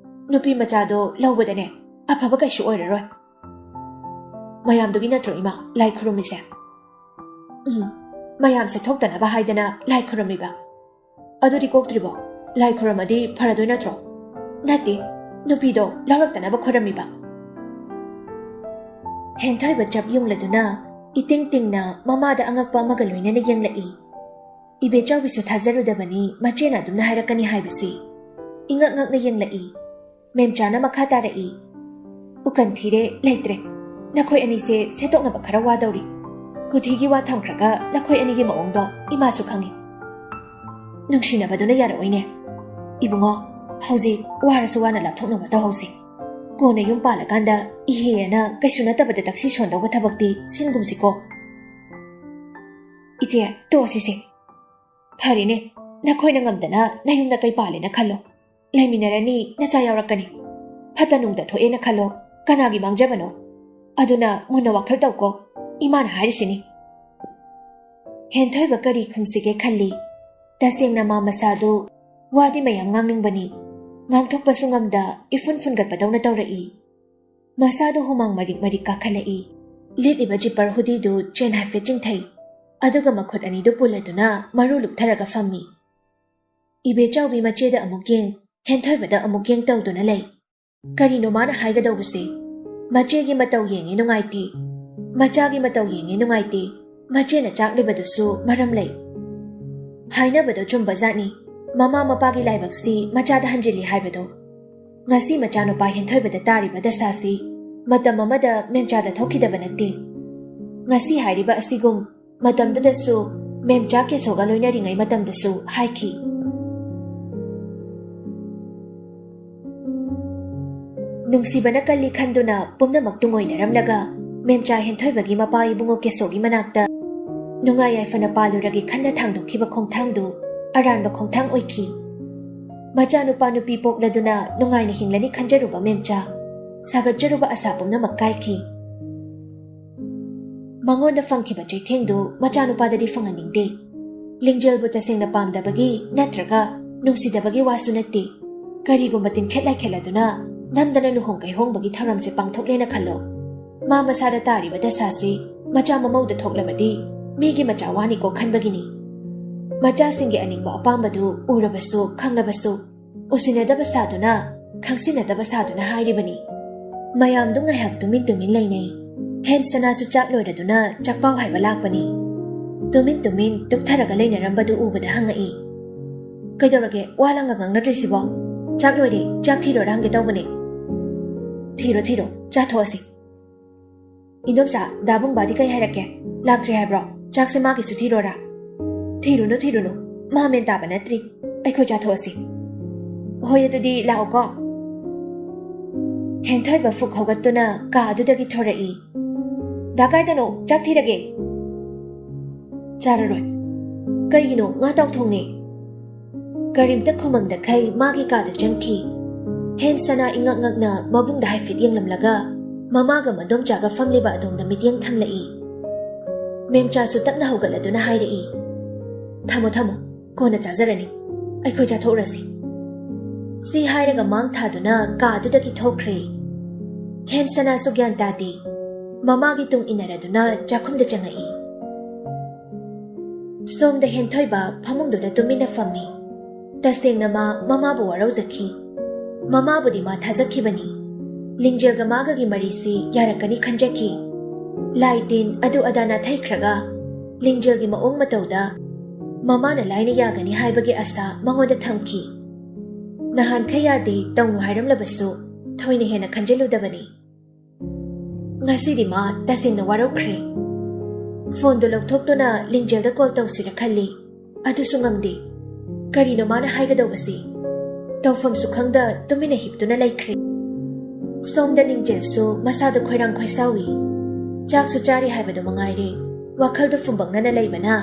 ꯅꯨꯄꯤ ꯃꯆꯥꯗꯣ ꯂꯧꯕꯗꯅꯦ, ꯑꯐꯕ ꯀꯩꯁꯨ ꯑꯣꯏꯔꯔꯣꯏ꯫ ꯃꯌꯥꯝꯗꯨꯒꯤ ꯅꯠꯇ꯭ꯔꯣ, ꯏꯃꯥ, ꯂꯥꯏ ꯈꯨꯔꯨꯝꯃꯤꯁꯦ?" "ꯎꯝ, ꯃꯌꯥꯝꯁꯦ ꯊꯣꯛꯇꯅꯕ ꯍꯥꯏꯗꯅ ꯂꯥꯏ ꯈꯨꯔꯨꯝꯃꯤꯕ꯫ ꯑꯗꯨꯗꯤ ꯀꯣꯛꯇ꯭ꯔꯤꯕꯣ? ꯂꯥꯏ ꯈꯨꯔꯨꯝꯃꯗꯤ ꯐꯔꯗꯣꯏ ꯅꯠꯇ꯭ꯔꯣ?" "ꯅꯠꯇꯦ, ꯅꯨꯄꯤꯗꯣ ꯂꯧꯔꯛꯇꯅꯕ ꯈꯨꯔꯨꯝꯃꯤꯕ꯫" ꯍꯦꯟꯊꯣꯏꯕ ꯆꯞ ꯌꯨꯡꯂꯗꯨꯅ ꯏꯇꯤꯡ ꯇꯤꯡꯅ ꯃꯃꯥꯗ ꯑꯉꯛꯄ ꯑꯃꯒ ꯂꯣꯏꯅꯅ ꯌꯦꯡꯂꯛꯏ꯫ ꯏꯕꯦꯆꯧꯕꯤꯁꯨ ꯊꯥꯖꯔꯨꯗꯕꯅꯤ ꯃꯆꯦꯅ ꯑꯗꯨꯝꯅ ꯍꯥꯏꯔꯛꯀꯅꯤ ꯍꯥꯏꯕꯁꯤ꯫ ꯏꯉꯛ ꯉꯛꯅ ꯌꯦꯡꯂꯛꯏ꯫ ꯃꯦꯝꯆꯥꯅ ꯃꯈꯥ ꯇꯥꯔꯛꯏ, "ꯎꯀꯟ ꯊꯤꯔꯦ, ꯂꯩꯇ꯭ꯔꯦ꯫ ꯅꯈꯣꯏ ꯑꯅꯤꯁꯦ ꯁꯦꯠꯇꯣꯛꯅꯕ ꯈꯔ ꯋꯥꯗꯧꯔꯤ꯫ ꯀꯨꯊꯤꯒꯤ ꯋꯥ ꯊꯝꯈ꯭ꯔꯒ ꯅꯈꯣꯏ ꯑꯅꯤꯒꯤ ꯃꯑꯣꯡꯗꯣ ꯏꯃꯥꯁꯨ ꯈꯪꯉꯤ꯫ ꯅꯨꯡꯁꯤꯅꯕꯗꯨꯅ ꯌꯥꯔꯛꯑꯣꯏꯅꯦ꯫ ꯏꯕꯨꯡꯉꯣ, ꯍꯧꯖꯤꯛ ꯋꯥꯔꯁꯨ ꯋꯥꯅ ꯂꯥꯞꯊꯣꯛꯅꯕ ꯇꯧꯍꯧꯁꯤ꯫ ꯀꯣꯟꯅ ꯌꯨꯝ ꯄꯥꯜꯂꯀꯥꯟꯗ ꯏꯍꯦ ꯑꯅ ꯀꯩꯁꯨ ꯅꯠꯇꯕꯗ ꯇꯛꯁꯤ ꯁꯣꯟꯗꯧꯕ ꯊꯕꯛꯇꯤ ꯁꯤꯟꯒꯨꯝꯁꯤꯀꯣ꯫" "ꯏꯆꯦ, ꯇꯣꯛꯑꯁꯤꯁꯦ꯫ ꯐꯔꯦꯅꯦ, ꯅꯈꯣꯏꯅ ꯉꯝꯗꯅ ꯅꯌꯨꯝꯗ ꯀꯩ ꯄꯥꯜꯂꯦꯅ ꯈꯜꯂꯣ꯫ ꯂꯩꯃꯤꯟꯅꯔꯅꯤ, ꯅꯆꯥ ꯌꯥꯎꯔꯛꯀꯅꯤ꯫ ꯐꯠꯇ ꯅꯨꯡꯗ ꯊꯣꯛꯑꯦꯅ ꯈꯜꯂꯣ, ꯀꯅꯥꯒꯤ ꯃꯥꯡꯖꯕꯅꯣ? ꯑꯗꯨꯅ ꯃꯨꯟꯅ ꯋꯥꯈꯜ ꯇꯧꯀꯣ, ꯏꯃꯥꯅ ꯍꯥꯏꯔꯤꯁꯤꯅꯤ꯫" ꯍꯦꯟꯊꯣꯏꯕ ꯀꯔꯤ ꯈꯨꯝꯁꯤꯒꯦ ꯈꯜꯂꯤ꯫ ꯇꯁꯦꯡꯅ ꯃꯥ ꯃꯁꯥꯗꯨ ꯋꯥꯗꯤ ꯃꯌꯥꯝ ꯉꯥꯡꯅꯤꯡꯕꯅꯤ꯫ ꯉꯥꯡꯊꯣꯛꯄꯁꯨ ꯉꯝꯗ ꯏꯐꯨꯟ ꯐꯨꯟꯒꯠꯄꯗꯧꯅ ꯇꯧꯔꯛꯏ꯫ ꯃꯁꯥꯗꯨ ꯍꯨꯃꯥꯡ ꯃꯔꯤꯛ ꯃꯔꯤꯛ ꯀꯥꯈꯠꯂꯛꯏ꯫ ꯂꯤꯠꯂꯤꯕ ꯖꯤꯄꯔ ꯍꯨꯗꯤꯗꯨ ꯆꯦꯟ ꯍꯥꯏꯐꯦꯠ ꯆꯤꯡꯊꯩ꯫ ꯑꯗꯨꯒ ꯃꯈꯨꯠ ꯑꯅꯤꯗꯨ ꯄꯨꯜꯂꯗꯨꯅ ꯃꯔꯨ ꯂꯨꯞꯊꯔꯒ ꯐꯝꯃꯤ꯫ ꯏꯕꯦꯆꯥꯎꯕꯤ ꯃꯆꯦꯗ ꯑꯃꯨꯛ ꯌꯦꯡ, ꯍꯦꯟꯊꯣꯏꯕꯗ ꯑꯃꯨꯛ ꯌꯦꯡ ꯇꯧꯗꯨꯅ ꯂꯩ꯫ ꯀꯔꯤꯅꯣ ꯃꯥꯅ ꯍꯥꯏꯒꯗꯧꯕꯁꯦ? ꯃꯆꯦꯒꯤ ꯃꯇꯧ ꯌꯦꯡꯉꯤ ꯅꯨꯡꯉꯥꯏꯇꯦ, ꯃꯆꯥꯒꯤ ꯃꯇꯧ ꯌꯦꯡꯉꯤ ꯅꯨꯡꯉꯥꯏꯇꯦ, ꯃꯆꯦꯅ ꯆꯥꯛꯂꯤꯕꯗꯨꯁꯨ ꯃꯔꯝ ꯂꯩ꯫ ꯍꯥꯏꯅꯕꯗꯣ ꯆꯨꯝꯕꯖꯥꯠꯅꯤ, ꯃꯃꯥ ꯃꯄꯥꯒꯤ ꯂꯥꯏꯕꯛꯁꯤ ꯃꯆꯥꯗ ꯍꯟꯖꯤꯜꯂꯤ ꯍꯥꯏꯕꯗꯣ꯫ ꯉꯁꯤ ꯃꯆꯥꯅꯨꯄꯥ ꯍꯦꯟꯊꯣꯏꯕꯗ ꯇꯥꯔꯤꯕ ꯗꯁꯥꯁꯤ ꯃꯇꯝ ꯑꯃꯗ ꯃꯦꯝꯆꯥꯗ ꯊꯣꯛꯈꯤꯗꯕ ꯅꯠꯇꯦ꯫ ꯉꯁꯤ ꯍꯥꯏꯔꯤꯕ ꯑꯁꯤꯒꯨꯝ ꯃꯇꯝꯗꯨꯗꯁꯨ ꯃꯦꯝꯆꯥ ꯀꯦꯁꯣꯒ ꯂꯣꯏꯅꯔꯤꯉꯩ ꯃꯇꯝꯗꯁꯨ ꯍꯥꯏꯈꯤ꯫ ꯅꯨꯡꯁꯤꯕꯅ ꯀꯜꯂꯤ ꯈꯟꯗꯨꯅ ꯄꯨꯝꯅꯃꯛ ꯇꯨꯡꯑꯣꯏꯅꯔꯝꯂꯒ ꯃꯦꯝꯆꯥ ꯍꯦꯟꯊꯣꯏꯕꯒꯤ ꯃꯄꯥ ꯏꯕꯨꯡꯉꯣ ꯀꯦꯁꯣꯒꯤ ꯃꯅꯥꯛꯇ ꯅꯨꯡꯉꯥꯏ ꯌꯥꯏꯐꯅ ꯄꯥꯜꯂꯨꯔꯒꯦ ꯈꯟꯅ ꯊꯥꯡꯗꯣꯛꯈꯤꯕ ꯈꯣꯡꯊꯥꯡꯗꯨ ꯑꯔꯥꯟꯕ ꯈꯣꯡꯊꯥꯡ ꯑꯣꯏꯈꯤ꯫ ꯃꯆꯥꯅꯨꯄꯥ ꯅꯨꯄꯤ ꯄꯣꯛꯂꯗꯨꯅ ꯅꯨꯡꯉꯥꯏꯅ ꯍꯤꯡꯂꯅꯤ ꯈꯟꯖꯔꯨꯕ ꯃꯦꯝꯆꯥ, ꯁꯥꯒꯠꯆꯔꯨꯕ ꯑꯁꯥ ꯄꯨꯝꯅꯃꯛ ꯀꯥꯏꯈꯤ꯫ ꯃꯉꯣꯟꯗ ꯐꯪꯈꯤꯕ ꯆꯩꯊꯦꯡꯗꯨ ꯃꯆꯥꯅꯨꯄꯥꯗꯗꯤ ꯐꯪꯍꯟꯅꯤꯡꯗꯦ꯫ ꯂꯤꯡꯖꯦꯜꯕꯨ ꯇꯁꯦꯡꯅ ꯄꯥꯝꯗꯕꯒꯤ ꯅꯠꯇ꯭ꯔꯒ ꯅꯨꯡꯁꯤꯗꯕꯒꯤ ꯋꯥꯁꯨ ꯅꯠꯇꯦ꯫ ꯀꯔꯤꯒꯨꯝꯕ ꯇꯤꯟꯈꯦꯠ ꯂꯥꯏꯈꯦꯠꯂꯗꯨꯅ ꯅꯝꯗꯅ ꯂꯨꯍꯣꯡ ꯀꯩꯍꯣꯡꯕꯒꯤ ꯊꯧꯔꯝꯁꯦ ꯄꯥꯡꯊꯣꯛꯂꯦꯅ ꯈꯜꯂꯣ꯫ ꯃꯥ ꯃꯁꯥꯗ ꯇꯥꯔꯤꯕ ꯗꯁꯥꯁꯤ ꯃꯆꯥ ꯃꯃꯧꯗ ꯊꯣꯛꯂꯕꯗꯤ ꯃꯤꯒꯤ ꯃꯆꯥ ꯋꯥꯅꯤꯀꯣ ꯈꯟꯕꯒꯤꯅꯤ꯫ ꯃꯆꯥꯁꯤꯡꯒꯤ ꯑꯅꯤꯡꯕ ꯑꯄꯥꯝꯕꯗꯨ ꯎꯔꯕꯁꯨ, ꯈꯪꯂꯕꯁꯨ, ꯎꯁꯤꯟꯅꯗꯕ ꯁꯥꯗꯨꯅ, ꯈꯪꯁꯤꯟꯅꯗꯕ ꯁꯥꯗꯨꯅ ꯍꯥꯏꯔꯤꯕꯅꯤ꯫ ꯃꯌꯥꯝꯗꯨ ꯉꯥꯏꯍꯥꯛ ꯇꯨꯃꯤꯟ ꯇꯨꯃꯤꯟ ꯂꯩꯅꯩ꯫ ꯍꯦꯝꯁꯅꯥꯁꯨ ꯆꯥꯛ ꯂꯣꯏꯔꯗꯨꯅ ꯆꯥꯛꯄꯥꯎ ꯍꯥꯏꯕ ꯂꯥꯛꯄꯅꯤ꯫ ꯇꯨꯃꯤꯟ ꯇꯨꯃꯤꯟ ꯇꯨꯛꯊꯔꯒ ꯂꯩꯅꯔꯝꯕꯗꯨ ꯎꯕꯗ ꯍꯪꯉꯛꯏ, "ꯀꯩꯗꯧꯔꯒꯦ? ꯋꯥ ꯂꯥꯡꯒ ꯉꯥꯡꯅꯗ꯭ꯔꯤꯁꯤꯕꯣ?" "ꯆꯥꯛ ꯂꯣꯏꯔꯦ, ꯆꯥꯛ ꯊꯤꯔꯣꯔ ꯍꯪꯒꯦ ꯇꯧꯕꯅꯦ꯫" "ꯊꯤꯔꯣ, ꯊꯤꯔꯣ, ꯆꯥꯊꯣꯛꯑꯁꯤ꯫" "ꯏꯟꯗꯣꯝꯆꯥ, ꯗꯥ ꯕꯨꯡꯕꯥꯗꯤ ꯀꯩ ꯍꯥꯏꯔꯛꯀꯦ? ꯂꯥꯛꯇ꯭ꯔꯤ ꯍꯥꯏꯕ꯭ꯔꯣ? ꯆꯥꯛꯁꯦ ꯃꯥꯒꯤꯁꯨ ꯊꯤꯔꯣꯔꯥ?" "ꯊꯤꯔꯨꯅꯨ, ꯊꯤꯔꯨꯅꯨ, ꯃꯥ ꯃꯦꯟ ꯇꯥꯕ ꯅꯠꯇ꯭ꯔꯤ꯫ ꯑꯩꯈꯣꯏ ꯆꯥꯊꯣꯛꯑꯁꯤ꯫" "ꯍꯣꯏ, ꯑꯗꯨꯗꯤ ꯂꯥꯛꯑꯣꯀꯣ꯫" ꯍꯦꯟꯊꯣꯏꯕ ꯐꯨꯛ ꯍꯧꯒꯠꯇꯨꯅ ꯀꯥ ꯑꯗꯨꯗꯒꯤ ꯊꯣꯔꯛꯏ꯫ "ꯗꯥ ꯀꯥꯏꯗꯅꯣ? ꯆꯥꯛ ꯊꯤꯔꯒꯦ꯫" "ꯆꯥꯔꯔꯣꯏ꯫" "ꯀꯩꯒꯤꯅꯣ? ꯉꯥ ꯇꯥꯎꯊꯣꯡꯅꯦ꯫" ꯀꯔꯤꯝꯇ ꯈꯨꯃꯝꯗꯈꯩ ꯃꯥꯒꯤ ꯀꯥꯗ ꯆꯪꯈꯤ꯫ ꯍꯦꯝꯁꯅꯥ ꯏꯉꯛ ꯉꯛꯅ ꯃꯕꯨꯡꯗ ꯍꯥꯏꯐꯦꯠ ꯌꯦꯡꯂꯝꯂꯒ ꯃꯃꯥꯒ ꯃꯗꯣꯝꯆꯥꯒ ꯐꯝꯂꯤꯕ ꯑꯗꯣꯝꯗ ꯃꯤꯠꯌꯦꯡ ꯊꯝꯂꯛꯏ꯫ ꯃꯦꯝꯆꯥꯁꯨ ꯇꯞꯅ ꯍꯧꯒꯠꯂꯗꯨꯅ ꯍꯥꯏꯔꯛꯏ, "ꯊꯝꯃꯣ, ꯊꯝꯃꯣ, ꯀꯣꯟꯅ ꯆꯥꯖꯔꯅꯤ꯫ ꯑꯩꯈꯣꯏ ꯆꯥꯊꯣꯛꯎꯔꯁꯤ꯫" ꯁꯤ ꯍꯥꯏꯔꯒ ꯃꯥꯡ ꯊꯥꯗꯨꯅ ꯀꯥ ꯑꯗꯨꯗꯒꯤ ꯊꯣꯛꯈ꯭ꯔꯦ꯫ ꯍꯦꯝꯁꯅꯥꯁꯨ ꯒ꯭ꯌꯥꯟ ꯇꯥꯗꯦ꯫ ꯃꯃꯥꯒꯤ ꯇꯨꯡ ꯏꯟꯅꯔꯗꯨꯅ ꯆꯥꯛꯈꯨꯝꯗ ꯆꯪꯉꯛꯏ꯫ ꯁꯣꯝꯗ ꯍꯦꯟꯊꯣꯏꯕ ꯐꯃꯨꯡꯗꯨꯗ ꯇꯨꯃꯤꯟꯅ ꯐꯝꯃꯤ꯫ ꯇꯁꯦꯡꯅ ꯃꯥ ꯃꯃꯥꯕꯨ ꯋꯥꯔꯧꯖꯈꯤ꯫ ꯃꯃꯥꯕꯨꯗꯤ ꯃꯥ ꯊꯥꯖꯈꯤꯕꯅꯤ꯫ ꯂꯤꯡꯖꯦꯜꯒ ꯃꯥꯒꯒꯤ ꯃꯔꯤꯁꯤ ꯌꯥꯔꯛꯀꯅꯤ ꯈꯟꯖꯈꯤ꯫ ꯂꯥꯏ ꯇꯤꯟ ꯑꯗꯨ ꯑꯗꯥ ꯅꯥꯊꯩꯈ꯭ꯔꯒ ꯂꯤꯡꯖꯦꯜꯒꯤ ꯃꯑꯣꯡ ꯃꯇꯧꯗ ꯃꯃꯥꯅ ꯂꯥꯏꯅ ꯌꯥꯒꯅꯤ ꯍꯥꯏꯕꯒꯤ ꯑꯁꯥ ꯃꯉꯣꯟꯗ ꯊꯝꯈꯤ꯫ ꯅꯍꯥꯟꯈꯩ ꯌꯥꯗꯦ ꯇꯧꯅꯨ ꯍꯥꯏꯔꯝꯂꯕꯁꯨ ꯊꯣꯏꯅ ꯍꯦꯟꯅ ꯈꯟꯖꯤꯜꯂꯨꯗꯕꯅꯤ꯫ ꯉꯁꯤꯗꯤ ꯃꯥ ꯇꯁꯦꯡꯅ ꯋꯥꯔꯧꯈ꯭ꯔꯦ꯫ ꯐꯣꯟꯗꯨ ꯂꯧꯊꯣꯛꯇꯨꯅ ꯂꯤꯡꯖꯦꯜꯗ ꯀꯣꯜ ꯇꯧꯁꯤꯔ ꯈꯜꯂꯤ, ꯑꯗꯨꯁꯨ ꯉꯝꯗꯦ꯫ ꯀꯔꯤꯅꯣ ꯃꯥꯅ ꯍꯥꯏꯒꯗꯧꯕꯁꯤ? ꯇꯧꯐꯝꯁꯨ ꯈꯪꯗ ꯇꯨꯃꯤꯟꯅ ꯍꯤꯞꯇꯨꯅ ꯂꯩꯈ꯭ꯔꯦ꯫ ꯁꯣꯝꯗ ꯂꯤꯡꯖꯦꯜꯁꯨ ꯃꯁꯥꯗ ꯈꯣꯏꯔꯥꯡ ꯈꯣꯏꯁꯥꯎꯏ꯫ ꯆꯥꯛꯁꯨ ꯆꯥꯔꯤ ꯍꯥꯏꯕꯗꯨ ꯃꯉꯥꯏꯔꯦ, ꯋꯥꯈꯜꯗꯨ ꯐꯨꯝꯕꯪꯅꯅ ꯂꯩꯕꯅ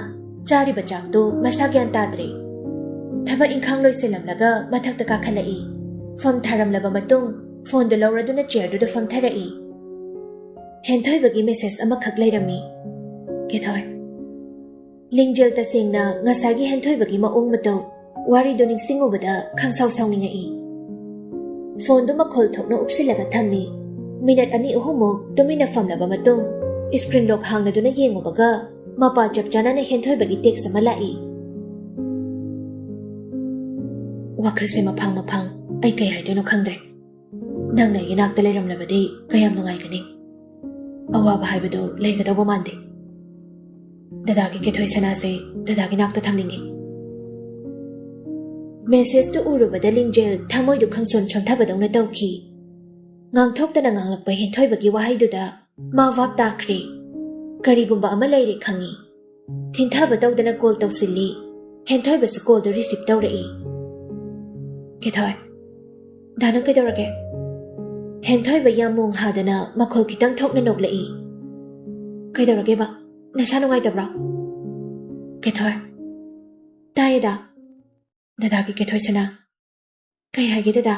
ꯆꯥꯔꯤꯕ ꯆꯥꯛꯇꯨ ꯃꯁꯥ ꯒ꯭ꯌꯥꯟ ꯇꯥꯗ꯭ꯔꯦ꯫ ꯊꯕꯛ ꯏꯪꯈꯥꯡ ꯂꯣꯏꯁꯤꯜꯂꯝꯂꯒ ꯃꯊꯛꯇ ꯀꯥꯈꯠꯂꯛꯏ꯫ ꯐꯝ ꯊꯥꯔꯝꯂꯕ ꯃꯇꯨꯡ ꯐꯣꯟꯗꯨ ꯂꯧꯔꯗꯨꯅ ꯆꯤꯌꯔꯗꯨꯗ ꯐꯝꯊꯔꯛꯏ꯫ ꯍꯦꯟꯊꯣꯏꯕꯒꯤ ꯃꯦꯁꯦꯖ ꯑꯃꯈꯛ ꯂꯩꯔꯝꯃꯤ꯫ ꯀꯦꯊꯣꯏ꯫ ꯂꯤꯡꯖꯦꯜ ꯇꯁꯦꯡꯅ ꯉꯁꯥꯏꯒꯤ ꯍꯦꯟꯊꯣꯏꯕꯒꯤ ꯃꯑꯣꯡ ꯃꯇꯧ, ꯋꯥꯔꯤꯗꯨ ꯅꯤꯡꯁꯤꯡꯉꯨꯕꯗ ꯈꯪꯁꯥꯎ ꯁꯥꯎꯅꯤꯡꯉꯛꯏ꯫ ꯐꯣꯟꯗꯨ ꯃꯈꯣꯜ ꯊꯣꯛꯅ ꯎꯞꯁꯤꯜꯂꯒ ꯊꯝꯃꯤ꯫ ꯃꯤꯅꯠ ꯑꯅꯤ ꯑꯍꯨꯝꯃꯨꯛ ꯇꯨꯃꯤꯟꯅ ꯐꯝꯂꯕ ꯃꯇꯨꯡ ꯏꯁꯀ꯭ꯔꯤꯟ ꯂꯣꯛ ꯍꯥꯡꯂꯗꯨꯅ ꯌꯦꯡꯉꯨꯕꯒ ꯃꯄꯥ ꯆꯞ ꯆꯥꯅꯅ ꯍꯦꯟꯊꯣꯏꯕꯒꯤ ꯇꯦꯛꯁ ꯑꯃ ꯂꯥꯛꯏ꯫ ꯋꯥꯈꯜꯁꯦ ꯃꯐꯥꯡ ꯃꯐꯥꯡ, ꯑꯩ ꯀꯩ ꯍꯥꯏꯗꯣꯏꯅꯣ ꯈꯪꯗ꯭ꯔꯦ꯫ ꯅꯪꯅ ꯑꯩꯒꯤ ꯅꯥꯛꯇ ꯂꯩꯔꯝꯂꯕꯗꯤ ꯀꯌꯥꯝ ꯅꯨꯡꯉꯥꯏꯒꯅꯤ꯫ ꯑꯋꯥꯕ ꯍꯥꯏꯕꯗꯨ ꯂꯩꯒꯗꯧꯕ ꯃꯥꯟꯗꯦ꯫ ꯗꯗꯥꯒꯤ ꯀꯦꯊꯣꯏ ꯁꯅꯥꯁꯦ ꯗꯗꯥꯒꯤ ꯅꯥꯛꯇ ꯊꯝꯅꯤꯡꯉꯤ꯫ ꯃꯦꯁꯦꯖꯇꯨ ꯎꯔꯨꯕꯗ ꯂꯤꯡꯖꯦꯜ ꯊꯃꯣꯏꯗꯨ ꯈꯪꯁꯣꯟ ꯁꯣꯟꯊꯕꯗꯧꯅ ꯇꯧꯈꯤ꯫ ꯉꯥꯡꯊꯣꯛꯇꯅ ꯉꯥꯡꯂꯛꯄ ꯍꯦꯟꯊꯣꯏꯕꯒꯤ ꯋꯥꯍꯩꯗꯨꯗ ꯃꯥ ꯚꯥꯞ ꯇꯥꯈ꯭ꯔꯦ꯫ ꯀꯔꯤꯒꯨꯝꯕ ꯑꯃ ꯂꯩꯔꯦ ꯈꯪꯉꯤ꯫ ꯊꯤꯟꯊꯕ ꯇꯧꯗꯅ ꯀꯣꯜ ꯇꯧꯁꯤꯜꯂꯤ꯫ ꯍꯦꯟꯊꯣꯏꯕꯁꯨ ꯀꯣꯜꯗꯨ ꯔꯤꯁꯤꯞ ꯇꯧꯔꯛꯏ꯫ ꯀꯦꯊꯣꯏ, ꯗꯥ ꯅꯪ ꯀꯩꯗꯧꯔꯒꯦ? ꯍꯦꯟꯊꯣꯏꯕ ꯌꯥꯝ ꯃꯣꯡ ꯍꯥꯗꯅ ꯃꯈꯣꯜ ꯈꯤꯇꯪ ꯊꯣꯛꯅ ꯅꯣꯛꯂꯛꯏ꯫ ꯀꯩꯗꯧꯔꯒꯦꯕ? ꯅꯁꯥ ꯅꯨꯡꯉꯥꯏꯇꯕ꯭ꯔꯣ? ꯀꯦꯊꯣꯏ, ꯇꯥꯏꯌꯦ ꯗꯥ꯫ ꯗꯗꯥꯒꯤ ꯀꯦꯊꯣꯏ ꯁꯅꯥ꯫ ꯀꯩ ꯍꯥꯏꯒꯦ ꯗꯗꯥ?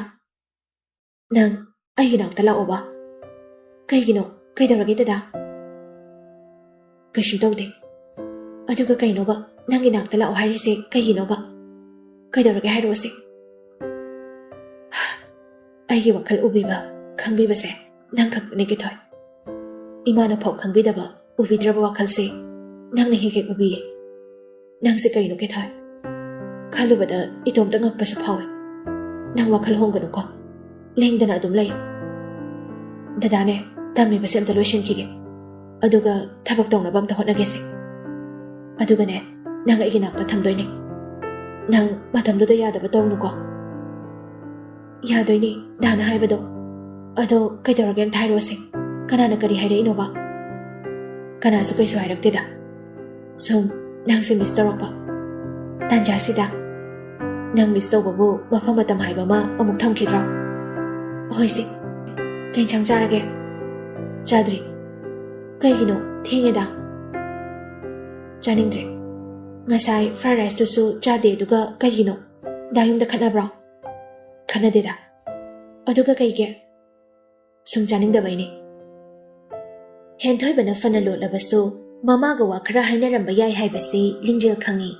ꯅꯪ ꯑꯩꯒꯤ ꯅꯥꯛꯇ ꯂꯥꯛꯑꯣꯕ꯫ ꯀꯩꯒꯤꯅꯣ? ꯀꯩꯗꯧꯔꯒꯦ ꯗꯗꯥ? ꯀꯩꯁꯨ ꯇꯧꯗꯦ꯫ ꯑꯗꯨꯒ ꯀꯩꯅꯣꯕ? ꯅꯪꯒꯤ ꯅꯥꯛꯇ ꯂꯥꯛꯑꯣ ꯍꯥꯏꯔꯤꯁꯦ ꯀꯩꯒꯤꯅꯣꯕ? ꯀꯩꯗꯧꯔꯒꯦ ꯍꯥꯏꯔꯛꯑꯣꯁꯦ꯫ ꯑꯩꯒꯤ ꯋꯥꯈꯜ ꯎꯕꯤꯕ, ꯈꯪꯕꯤꯕꯁꯦ ꯅꯪ ꯈꯛꯇꯅꯦ ꯀꯦꯊꯣꯏ꯫ ꯏꯃꯥꯅ ꯐꯥꯎ ꯈꯪꯕꯤꯗꯕ, ꯎꯕꯤꯗ꯭ꯔꯕ ꯋꯥꯈꯜꯁꯦ ꯅꯪꯅ ꯍꯦꯛ ꯍꯦꯛ ꯎꯕꯤꯌꯦ꯫ ꯅꯪꯁꯦ ꯀꯩꯅꯣ ꯀꯦꯊꯣꯏ? ꯈꯜꯂꯨꯕꯗ ꯏꯇꯣꯝꯇ ꯉꯛꯄꯁꯨ ꯐꯥꯎꯏ꯫ ꯅꯪ ꯋꯥꯈꯜ ꯍꯣꯡꯒꯅꯨꯀꯣ꯫ ꯂꯦꯡꯗꯅ ꯑꯗꯨꯝ ꯂꯩ꯫ "ꯗꯗꯥꯅꯦ, ꯇꯝꯃꯤꯕꯁꯦ ꯑꯝꯇ ꯂꯣꯏꯁꯤꯟꯈꯤꯒꯦ, ꯑꯗꯨꯒ ꯊꯕꯛ ꯇꯧꯅꯕ ꯑꯝꯇ ꯍꯣꯠꯅꯒꯦꯁꯦ꯫ ꯑꯗꯨꯒꯅꯦ, ꯅꯪ ꯑꯩꯒꯤ ꯅꯥꯛꯇ ꯊꯝꯗꯣꯏꯅꯦ꯫ ꯅꯪ ꯃꯇꯝꯗꯨꯗ ꯌꯥꯗꯕ ꯇꯧꯅꯨꯀꯣ꯫" "ꯌꯥꯗꯣꯏꯅꯦ, ꯗꯥꯅ ꯍꯥꯏꯕꯗꯣ꯫ ꯑꯗꯣ ꯀꯩꯗꯧꯔꯒꯦ ꯑꯝꯇ ꯍꯥꯏꯔꯛꯑꯣꯁꯦ꯫ ꯀꯅꯥꯅ ꯀꯔꯤ ꯍꯥꯏꯔꯛꯏꯅꯣꯕ?" "ꯀꯅꯥꯁꯨ ꯀꯩꯁꯨ ꯍꯥꯏꯔꯛꯇꯦꯗ꯫ ꯁꯨꯝ ꯅꯪꯁꯦ ꯃꯤꯁ ꯇꯧꯔꯛꯄ꯫ ꯇꯥꯟꯖꯥꯁꯤꯗ ꯅꯪ ꯃꯤꯁ ꯇꯧꯕꯕꯨ ꯃꯐꯝ ꯃꯇꯝ ꯍꯥꯏꯕ ꯑꯃ ꯑꯃꯨꯛ ꯊꯝꯈꯤꯗ꯭ꯔꯣ? ꯍꯣꯏꯁꯦ, ꯀꯩ ꯏꯟꯁꯥꯡ ꯆꯥꯔꯒꯦ?" "ꯆꯥꯗ꯭ꯔꯤ꯫" "ꯀꯩꯒꯤꯅꯣ? ꯊꯦꯡꯉꯦꯗ꯫" "ꯆꯥꯅꯤꯡꯗ꯭ꯔꯦ꯫ ꯉꯁꯥꯏ ꯐ꯭ꯔꯥꯏ ꯔꯥꯏꯁꯇꯨꯁꯨ ꯆꯥꯗꯦ, ꯑꯗꯨꯒ ꯀꯩꯒꯤꯅꯣ? ꯗꯥ ꯌꯨꯝꯗ ꯈꯠꯅꯕ꯭ꯔꯣ?" "ꯈꯠꯅꯗꯦꯗ꯫" "ꯑꯗꯨꯒ ꯀꯩꯒꯤ?" "ꯁꯨꯝ ꯆꯥꯅꯤꯡꯗꯕꯩꯅꯦ꯫" ꯍꯦꯟꯊꯣꯏꯕꯅ ꯐꯅ ꯂꯣꯠꯂꯕꯁꯨ, ꯃꯃꯥꯒ ꯋꯥ ꯈꯔ ꯍꯥꯏꯅꯔꯝꯕ ꯌꯥꯏ ꯍꯥꯏꯕꯁꯤ ꯂꯤꯡꯖꯦꯜ ꯈꯪꯏ꯫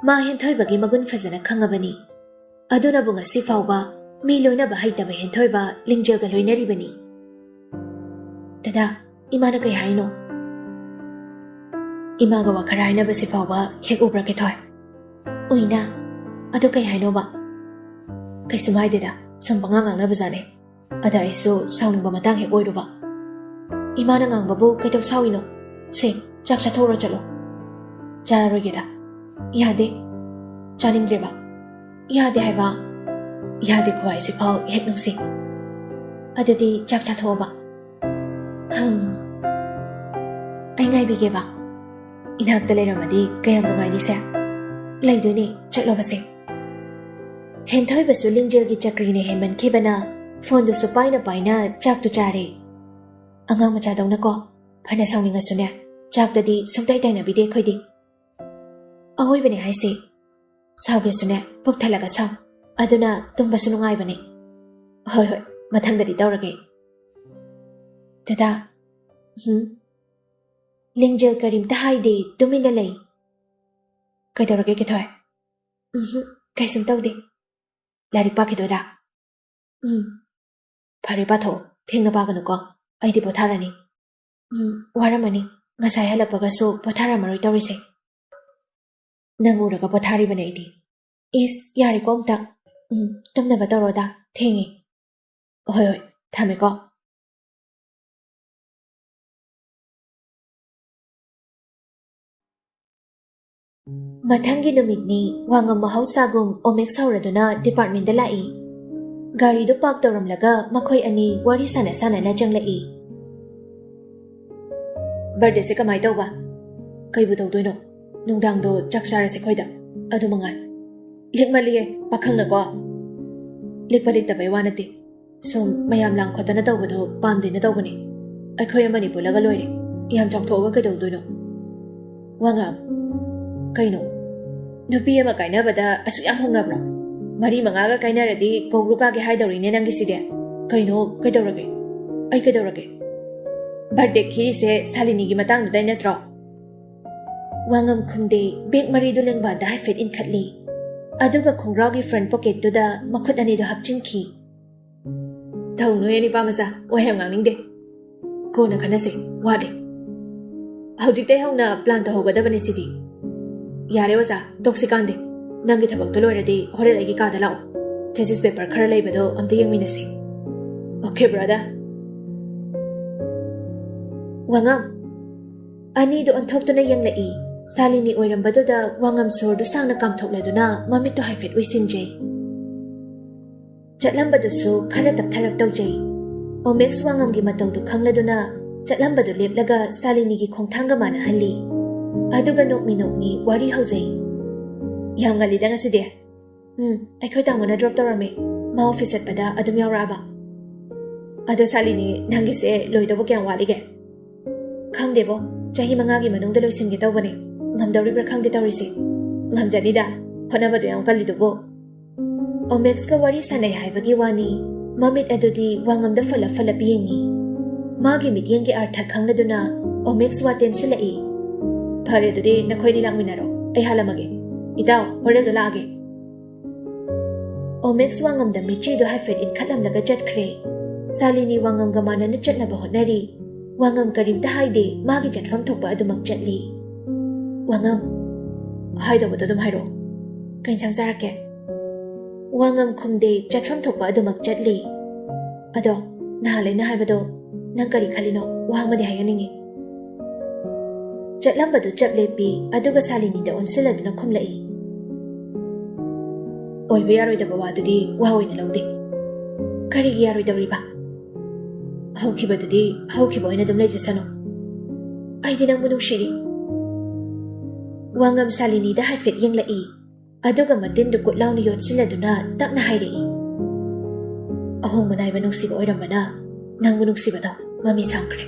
ꯃꯥ ꯍꯦꯟꯊꯣꯏꯕꯒꯤ ꯃꯒꯨꯟ ꯐꯖꯅ ꯈꯪꯉꯕꯅꯤ꯫ ꯑꯗꯨꯅꯕꯨ ꯉꯁꯤ ꯐꯥꯎꯕ ꯃꯤ ꯂꯣꯏꯅꯕ ꯍꯩꯇꯕ ꯍꯦꯟꯊꯣꯏꯕ ꯂꯤꯡꯖꯦꯜꯒ ꯂꯣꯏꯅꯔꯤꯕꯅꯤ꯫ "ꯗꯗꯥ, ꯏꯃꯥꯅ ꯀꯩ ꯍꯥꯏꯅꯣ?" "ꯏꯃꯥꯒ ꯋꯥ ꯈꯔ ꯍꯥꯏꯅꯕꯁꯤ ꯐꯥꯎꯕ ꯍꯦꯛ ꯎꯕ꯭ꯔꯥ, ꯀꯦꯊꯣꯏ?" "ꯎꯏꯅ꯫ ꯑꯗꯨ ꯀꯩ ꯍꯥꯏꯅꯣꯕ?" "ꯀꯩꯁꯨꯝ ꯍꯥꯏꯗꯦꯗ, ꯁꯨꯝ ꯄꯉꯥꯡ ꯉꯥꯡꯅꯕꯖꯥꯠꯅꯦ꯫ ꯑꯗ ꯑꯩꯁꯨ ꯁꯥꯎꯅꯤꯡꯕ ꯃꯇꯥꯡ ꯍꯦꯛ ꯑꯣꯏꯔꯨꯕ꯫" "ꯏꯃꯥꯅ ꯉꯥꯡꯕꯕꯨ ꯀꯩꯗꯧ ꯁꯥꯎꯏꯅꯣ? ꯁꯦ, ꯆꯥꯛ ꯆꯥꯊꯣꯛꯎꯔꯣ ꯆꯠꯂꯣ꯫" "ꯆꯥꯔꯔꯣꯏꯒꯦꯗ꯫" "ꯌꯥꯗꯦ꯫" "ꯆꯥꯅꯤꯡꯗ꯭ꯔꯦꯕ꯫" "ꯌꯥꯗꯦ ꯍꯥꯏꯕ꯫" "ꯌꯥꯗꯦ ꯈꯨꯍꯥꯏꯁꯤꯐꯥꯎ ꯍꯦꯛ ꯅꯨꯡꯁꯤ꯫" "ꯑꯗꯨꯗꯤ ꯆꯥꯛ ꯆꯥꯊꯣꯛꯑꯣꯕ꯫" "ꯍꯝ꯫ ꯑꯩ ꯉꯥꯏꯕꯤꯒꯦꯕ꯫" "ꯏꯅꯥꯛꯇ ꯂꯩꯔꯝꯃꯗꯤ ꯀꯌꯥꯝ ꯅꯨꯡꯉꯥꯏꯅꯤꯁꯦ꯫" "ꯂꯩꯗꯣꯏꯅꯦ, ꯆꯠꯂꯣꯕꯁꯦ꯫" ꯍꯦꯟꯊꯣꯏꯕꯁꯨ ꯂꯤꯡꯖꯦꯜꯒꯤ ꯆꯀ꯭ꯔꯤꯅ ꯍꯦꯟꯃꯟꯈꯤꯕꯅ ꯐꯣꯟꯗꯨꯁꯨ ꯄꯥꯏꯅ ꯄꯥꯏꯅ ꯆꯥꯛꯇꯨ ꯆꯥꯔꯦ꯫ ꯑꯉꯥꯡ ꯃꯆꯥꯗꯧꯅꯀꯣ, ꯐꯅ ꯁꯥꯎꯅꯤꯡꯉꯁꯨꯅꯦ, ꯆꯥꯛꯇꯗꯤ ꯁꯨꯡꯇꯩ ꯇꯩꯅꯕꯤꯗꯦ ꯑꯩꯈꯣꯏꯗꯤ꯫ ꯑꯋꯣꯏꯕꯅꯦ ꯍꯥꯏꯁꯦ꯫ ꯁꯥꯎꯒꯦꯁꯨꯅꯦ, ꯄꯨꯛ ꯊꯜꯂꯒ ꯁꯥꯎ꯫ ꯑꯗꯨꯅ ꯇꯨꯝꯕꯁꯨ ꯅꯨꯡꯉꯥꯏꯕꯅꯦ꯫ ꯍꯣꯏ, ꯍꯣꯏ, ꯃꯊꯪꯗꯗꯤ ꯇꯧꯔꯒꯦ꯫ ꯗꯗꯥ꯫ ꯍꯨꯝ? ꯂꯤꯡꯖꯦꯜ ꯀꯔꯤꯝꯇ ꯍꯥꯏꯗꯦ, ꯇꯨꯃꯤꯟꯅ ꯂꯩ꯫ ꯀꯩꯗꯧꯔꯒꯦ, ꯀꯦꯊꯣꯏ? ꯎꯝꯍꯨꯝ, ꯀꯩꯁꯨꯝ ꯇꯧꯗꯦ꯫ ꯂꯥꯏꯔꯤꯛ ꯄꯥꯈꯤꯗꯣꯏꯔꯥ? ꯎꯝ꯫ ꯐꯔꯦ, ꯄꯥꯊꯣꯛꯑꯣ꯫ ꯊꯦꯡꯅ ꯄꯥꯒꯅꯨꯀꯣ꯫ ꯑꯩꯗꯤ ꯄꯣꯊꯥꯔꯅꯤ꯫ ꯎꯝ, ꯋꯥꯔꯝꯃꯅꯤ꯫ ꯉꯁꯥꯏ ꯍꯜꯂꯛꯄꯒꯁꯨ ꯄꯣꯊꯥꯔꯝꯃꯔꯣꯏ ꯇꯧꯔꯤꯁꯦ꯫ ꯅꯪ ꯎꯔꯒ ꯄꯣꯊꯥꯔꯤꯕꯅꯦ ꯑꯩꯗꯤ꯫ ꯏꯁ, ꯌꯥꯔꯦꯀꯣ ꯑꯝꯇ꯫ ꯎꯝ, ꯇꯨꯝꯅꯕ ꯇꯧꯔꯣꯗ꯫ ꯊꯦꯡꯉꯦ꯫ ꯍꯣꯏ, ꯍꯣꯏ, ꯊꯝꯃꯦꯀꯣ꯫ ꯃꯊꯪꯒꯤ ꯅꯨꯃꯤꯠꯅꯤ, ꯋꯥꯉꯝ ꯃꯍꯧꯁꯥꯒꯨꯝ ꯑꯣꯃꯦꯛꯁ ꯍꯧꯔꯗꯨꯅ ꯗꯤꯄꯥꯔꯠꯃꯦꯟꯗ ꯂꯥꯛꯏ꯫ ꯒꯥꯔꯤꯗꯨ ꯄꯥꯔꯛ ꯇꯧꯔꯝꯂꯒ ꯃꯈꯣꯏ ꯑꯅꯤ ꯋꯥꯔꯤ ꯁꯥꯟꯅ ꯁꯥꯟꯅꯅ ꯆꯪꯂꯛꯏ꯫ "ꯕꯥꯔꯗꯦꯁꯦ ꯀꯃꯥꯏ ꯇꯧꯕ?" "ꯀꯩꯕꯨ ꯇꯧꯗꯣꯏꯅꯣ? ꯅꯨꯡꯗꯥꯡꯗꯣ ꯆꯥꯛ ꯆꯥꯔꯁꯦ ꯑꯩꯈꯣꯏꯗ, ꯑꯗꯨ ꯃꯉꯥꯏ꯫ ꯂꯤꯛꯃꯜꯂꯤꯌꯦ, ꯄꯥꯈꯪꯅꯀꯣ꯫ ꯂꯤꯛꯄ ꯂꯤꯛꯇꯕꯩ ꯋꯥ ꯅꯠꯇꯦ, ꯁꯨꯝ ꯃꯌꯥꯝ ꯂꯥꯡ ꯈꯣꯠꯇꯅ ꯇꯧꯕꯗꯣ ꯄꯥꯝꯗꯦꯅ ꯇꯧꯕꯅꯦ꯫ ꯑꯩꯈꯣꯏ ꯑꯃꯅꯤ ꯄꯨꯜꯂꯒ ꯂꯣꯏꯔꯦ, ꯌꯥꯝ ꯆꯥꯎꯊꯣꯛꯑꯒ ꯀꯩꯗꯧꯗꯣꯏꯅꯣ?" "ꯋꯥꯉꯝ, ꯀꯩꯅꯣ? ꯅꯨꯄꯤ ꯑꯃ ꯀꯥꯏꯅꯕꯗ ꯑꯁꯨꯛ ꯌꯥꯝ ꯍꯧꯅꯕ꯭ꯔꯣ? ꯃꯔꯤ ꯃꯉꯥꯒ ꯀꯥꯏꯅꯔꯗꯤ ꯀꯧꯕ꯭ꯔꯨ ꯀꯥꯒꯦ ꯍꯥꯏꯗꯧꯔꯤꯅꯦ ꯅꯪꯒꯤꯁꯤꯗꯤ꯫ ꯀꯩꯅꯣ, ꯀꯩꯗꯧꯔꯒꯦ? ꯑꯩ ꯀꯩꯗꯧꯔꯒꯦ? ꯕꯥꯔꯗꯦ ꯈꯤꯔꯤꯁꯦ ꯁꯥꯂꯤꯅꯤꯒꯤ ꯃꯇꯥꯡꯗꯨꯗꯩ ꯅꯠꯇ꯭ꯔꯣ?" ꯋꯥꯉꯝ ꯈꯨꯝꯗꯦ, ꯕꯦꯛ ꯃꯔꯤꯗꯨ ꯂꯦꯡꯕꯥꯟꯗ ꯍꯥꯏꯐꯦꯠ ꯏꯟꯈꯠꯂꯤ꯫ ꯑꯗꯨꯒ ꯈꯣꯡꯒ꯭ꯔꯥꯎꯒꯤ ꯐ꯭ꯔꯟꯠ ꯄꯣꯀꯦꯠꯇꯨꯗ ꯃꯈꯨꯠ ꯑꯅꯤꯗꯨ ꯍꯥꯞꯆꯤꯟꯈꯤ꯫ "ꯇꯧꯅꯨꯍꯦ ꯅꯤꯄꯥ ꯃꯆꯥ, ꯋꯥ ꯌꯥꯝ ꯉꯥꯡꯅꯤꯡꯗꯦ꯫ ꯀꯣꯟꯅ ꯈꯟꯅꯁꯦ, ꯋꯥꯠꯂꯤ꯫ ꯍꯧꯖꯤꯛꯇꯩ ꯍꯧꯅ ꯄ꯭ꯂꯥꯟ ꯇꯧꯍꯧꯒꯗꯕꯅꯤ ꯁꯤꯗꯤ꯫ ꯌꯥꯔꯦ ꯑꯣꯖꯥ, ꯇꯣꯛꯁꯤ ꯀꯥꯟꯗꯦ꯫ ꯅꯪꯒꯤ ꯊꯕꯛꯇꯣ ꯂꯣꯏꯔꯗꯤ ꯍꯣꯔꯦꯟ ꯑꯩꯒꯤ ꯀꯥꯗ ꯂꯥꯛꯑꯣ꯫ ꯊꯦꯁꯤꯁ ꯄꯦꯄꯔ ꯈꯔ ꯂꯩꯕꯗꯣ ꯑꯝꯇ ꯌꯦꯡꯃꯤꯟꯅꯁꯤ꯫ Okay brother." "ꯋꯥꯉꯝ!" ꯑꯅꯤꯗꯨ ꯑꯣꯟꯊꯣꯛꯇꯨꯅ ꯌꯦꯡꯂꯛꯏ꯫ ꯁꯥꯂꯤꯅꯤ ꯑꯣꯏꯔꯝꯕꯗꯨꯗ ꯋꯥꯉꯝ ꯁꯣꯔꯗꯨ ꯁꯥꯡꯅ ꯀꯥꯝꯊꯣꯛꯂꯗꯨꯅ ꯃꯃꯤꯠꯇꯨ ꯍꯥꯏꯐꯦꯠ ꯎꯏꯁꯤꯟꯖꯩ꯫ ꯆꯠꯂꯝꯕꯗꯨꯁꯨ ꯈꯔ ꯇꯞꯊꯔꯞ ꯇꯧꯖꯩ꯫ ꯑꯣꯃꯦꯛꯁ ꯋꯥꯉꯝꯒꯤ ꯃꯇꯧꯗꯨ ꯈꯪꯂꯗꯨꯅ ꯆꯠꯂꯝꯕꯗꯨ ꯂꯦꯞꯂꯒ ꯁꯥꯂꯤꯅꯤꯒꯤ ꯈꯣꯡꯊꯥꯡꯒ ꯃꯥꯟꯅꯍꯜꯂꯤ꯫ ꯑꯗꯨꯒ ꯅꯣꯛꯃꯤ ꯅꯣꯛꯃꯤ ꯋꯥꯔꯤ ꯍꯧꯖꯩ꯫ "ꯌꯥꯝ ꯉꯜꯂꯤꯗ ꯉꯁꯤꯗꯤ꯫" "ꯎꯝ, ꯑꯩꯈꯣꯏ ꯇꯥꯃꯣꯅ ꯗ꯭ꯔꯣꯞ ꯇꯧꯔꯝꯃꯦ꯫ ꯃꯥ ꯑꯣꯐꯤꯁ ꯆꯠꯄꯗ ꯑꯗꯨꯝ ꯌꯥꯎꯔꯛꯑꯕ꯫" "ꯑꯗꯣ ꯁꯥꯂꯤꯅꯤ, ꯅꯪꯒꯤꯁꯦ ꯂꯣꯏꯗꯧꯕ ꯀꯌꯥꯝ ꯋꯥꯠꯂꯤꯒꯦ?" "ꯈꯪꯗꯦꯕꯣ, ꯆꯍꯤ ꯃꯉꯥꯒꯤ ꯃꯅꯨꯡꯗ ꯂꯣꯏꯁꯤꯟꯒꯦ ꯇꯧꯕꯅꯦ꯫ ꯉꯝꯗꯧꯔꯤꯕ꯭ꯔꯥ ꯈꯪꯗꯦ ꯇꯧꯔꯤꯁꯦ꯫" "ꯉꯝꯖꯅꯤꯗ, ꯍꯣꯠꯅꯕꯗꯨ ꯌꯥꯝ ꯀꯜꯂꯤꯗꯨꯕꯨ꯫" ꯑꯣꯃꯦꯛꯁꯀ ꯋꯥꯔꯤ ꯁꯥꯟꯅꯩ ꯍꯥꯏꯕꯒꯤ ꯋꯥꯅꯤ, ꯃꯃꯤꯠ ꯑꯗꯨꯗꯤ ꯋꯥꯉꯝꯗ ꯐꯜꯂꯞ ꯐꯜꯂꯞ ꯌꯦꯡꯉꯤ꯫ ꯃꯥꯒꯤ ꯃꯤꯠꯌꯦꯡꯒꯤ ꯑꯥꯔꯊ ꯈꯪꯂꯗꯨꯅ ꯑꯣꯃꯦꯛꯁ ꯋꯥ ꯇꯦꯟꯁꯤꯜꯂꯛꯏ꯫ "ꯐꯔꯦ, ꯑꯗꯨꯗꯤ ꯅꯈꯣꯏꯅꯤ ꯂꯥꯛꯃꯤꯟꯅꯔꯣ, ꯑꯩ ꯍꯥꯜꯂꯝꯃꯒꯦ꯫ ꯏꯇꯥꯎ, ꯍꯣꯔꯦꯟꯗꯣ ꯂꯥꯛꯑꯒꯦ꯫" ꯑꯣꯃꯦꯛꯁ ꯋꯥꯉꯝꯗ ꯃꯤꯠꯆꯤꯗꯨ ꯍꯥꯏꯐꯦꯠ ꯏꯟꯈꯠꯂꯝꯂꯒ ꯆꯠꯈ꯭ꯔꯦ꯫ ꯁꯥꯂꯤꯅꯤ ꯋꯥꯉꯝꯒ ꯃꯥꯟꯅꯅ ꯆꯠꯅꯕ ꯍꯣꯠꯅꯔꯤ꯫ ꯋꯥꯉꯝ ꯀꯔꯤꯝꯇ ꯍꯥꯏꯗꯦ, ꯃꯥꯒꯤ ꯆꯠꯐꯝ ꯊꯣꯛꯄ ꯑꯗꯨꯃꯛ ꯆꯠꯂꯤ꯫ "ꯋꯥꯉꯝ, ꯍꯥꯏꯗꯧꯕꯗꯣ ꯑꯗꯨꯝ ꯍꯥꯏꯔꯛꯑꯣ꯫ ꯀꯩ ꯏꯟꯁꯥꯡ ꯆꯥꯔꯛꯀꯦ?" ꯋꯥꯉꯝ ꯈꯨꯝꯗꯦ, ꯆꯠꯐꯝ ꯊꯣꯛꯄ ꯑꯗꯨꯃꯛ ꯆꯠꯂꯤ꯫ "ꯑꯗꯣ, ꯅꯍꯥꯟ ꯑꯩꯅ ꯍꯥꯏꯕꯗꯣ ꯅꯪ ꯀꯔꯤ ꯈꯜꯂꯤꯅꯣ? ꯋꯥ ꯑꯃꯗꯤ ꯍꯥꯏꯍꯟꯅꯤꯡꯉꯤ꯫" ꯆꯠꯂꯝꯕꯗꯨ ꯆꯞ ꯂꯦꯞꯄꯤ, ꯑꯗꯨꯒ ꯁꯥꯂꯤꯅꯤꯗ ꯑꯣꯟꯁꯤꯜꯂꯗꯨꯅ ꯈꯨꯝꯂꯛꯏ꯫ ꯑꯣꯏꯕ ꯌꯥꯔꯣꯏꯗꯕ ꯋꯥꯗꯨꯗꯤ ꯋꯥ ꯑꯣꯏꯅ ꯂꯧꯗꯦ꯫ ꯀꯔꯤꯒꯤ ꯌꯥꯔꯣꯏꯗꯧꯔꯤꯕ? ꯍꯧꯈꯤꯕꯗꯨꯗꯤ ꯍꯧꯈꯤꯕ ꯑꯣꯏꯅ ꯑꯗꯨꯝ ꯂꯩꯖꯁꯅꯨ꯫ ꯑꯩꯗꯤ ꯅꯪꯕꯨ ꯅꯨꯡꯁꯤꯔꯤ꯫ ꯋꯥꯉꯝ ꯁꯥꯂꯤꯅꯤꯗ ꯍꯥꯏꯐꯦꯠ ꯌꯦꯡꯂꯛꯏ, ꯑꯗꯨꯒ ꯃꯇꯤꯟꯗꯨ ꯀꯨꯠ ꯂꯥꯎꯅ ꯌꯣꯠꯁꯤꯜꯂꯗꯨꯅ ꯇꯞꯅ ꯍꯥꯏꯔꯛꯏ꯫ ꯑꯍꯣꯡꯕ ꯅꯥꯏꯕ ꯅꯨꯡꯁꯤꯕ ꯑꯣꯏꯔꯝꯕꯅ ꯅꯪꯕꯨ ꯅꯨꯡꯁꯤꯕꯗꯣ ꯃꯃꯤ ꯁꯥꯝꯈ꯭ꯔꯦ꯫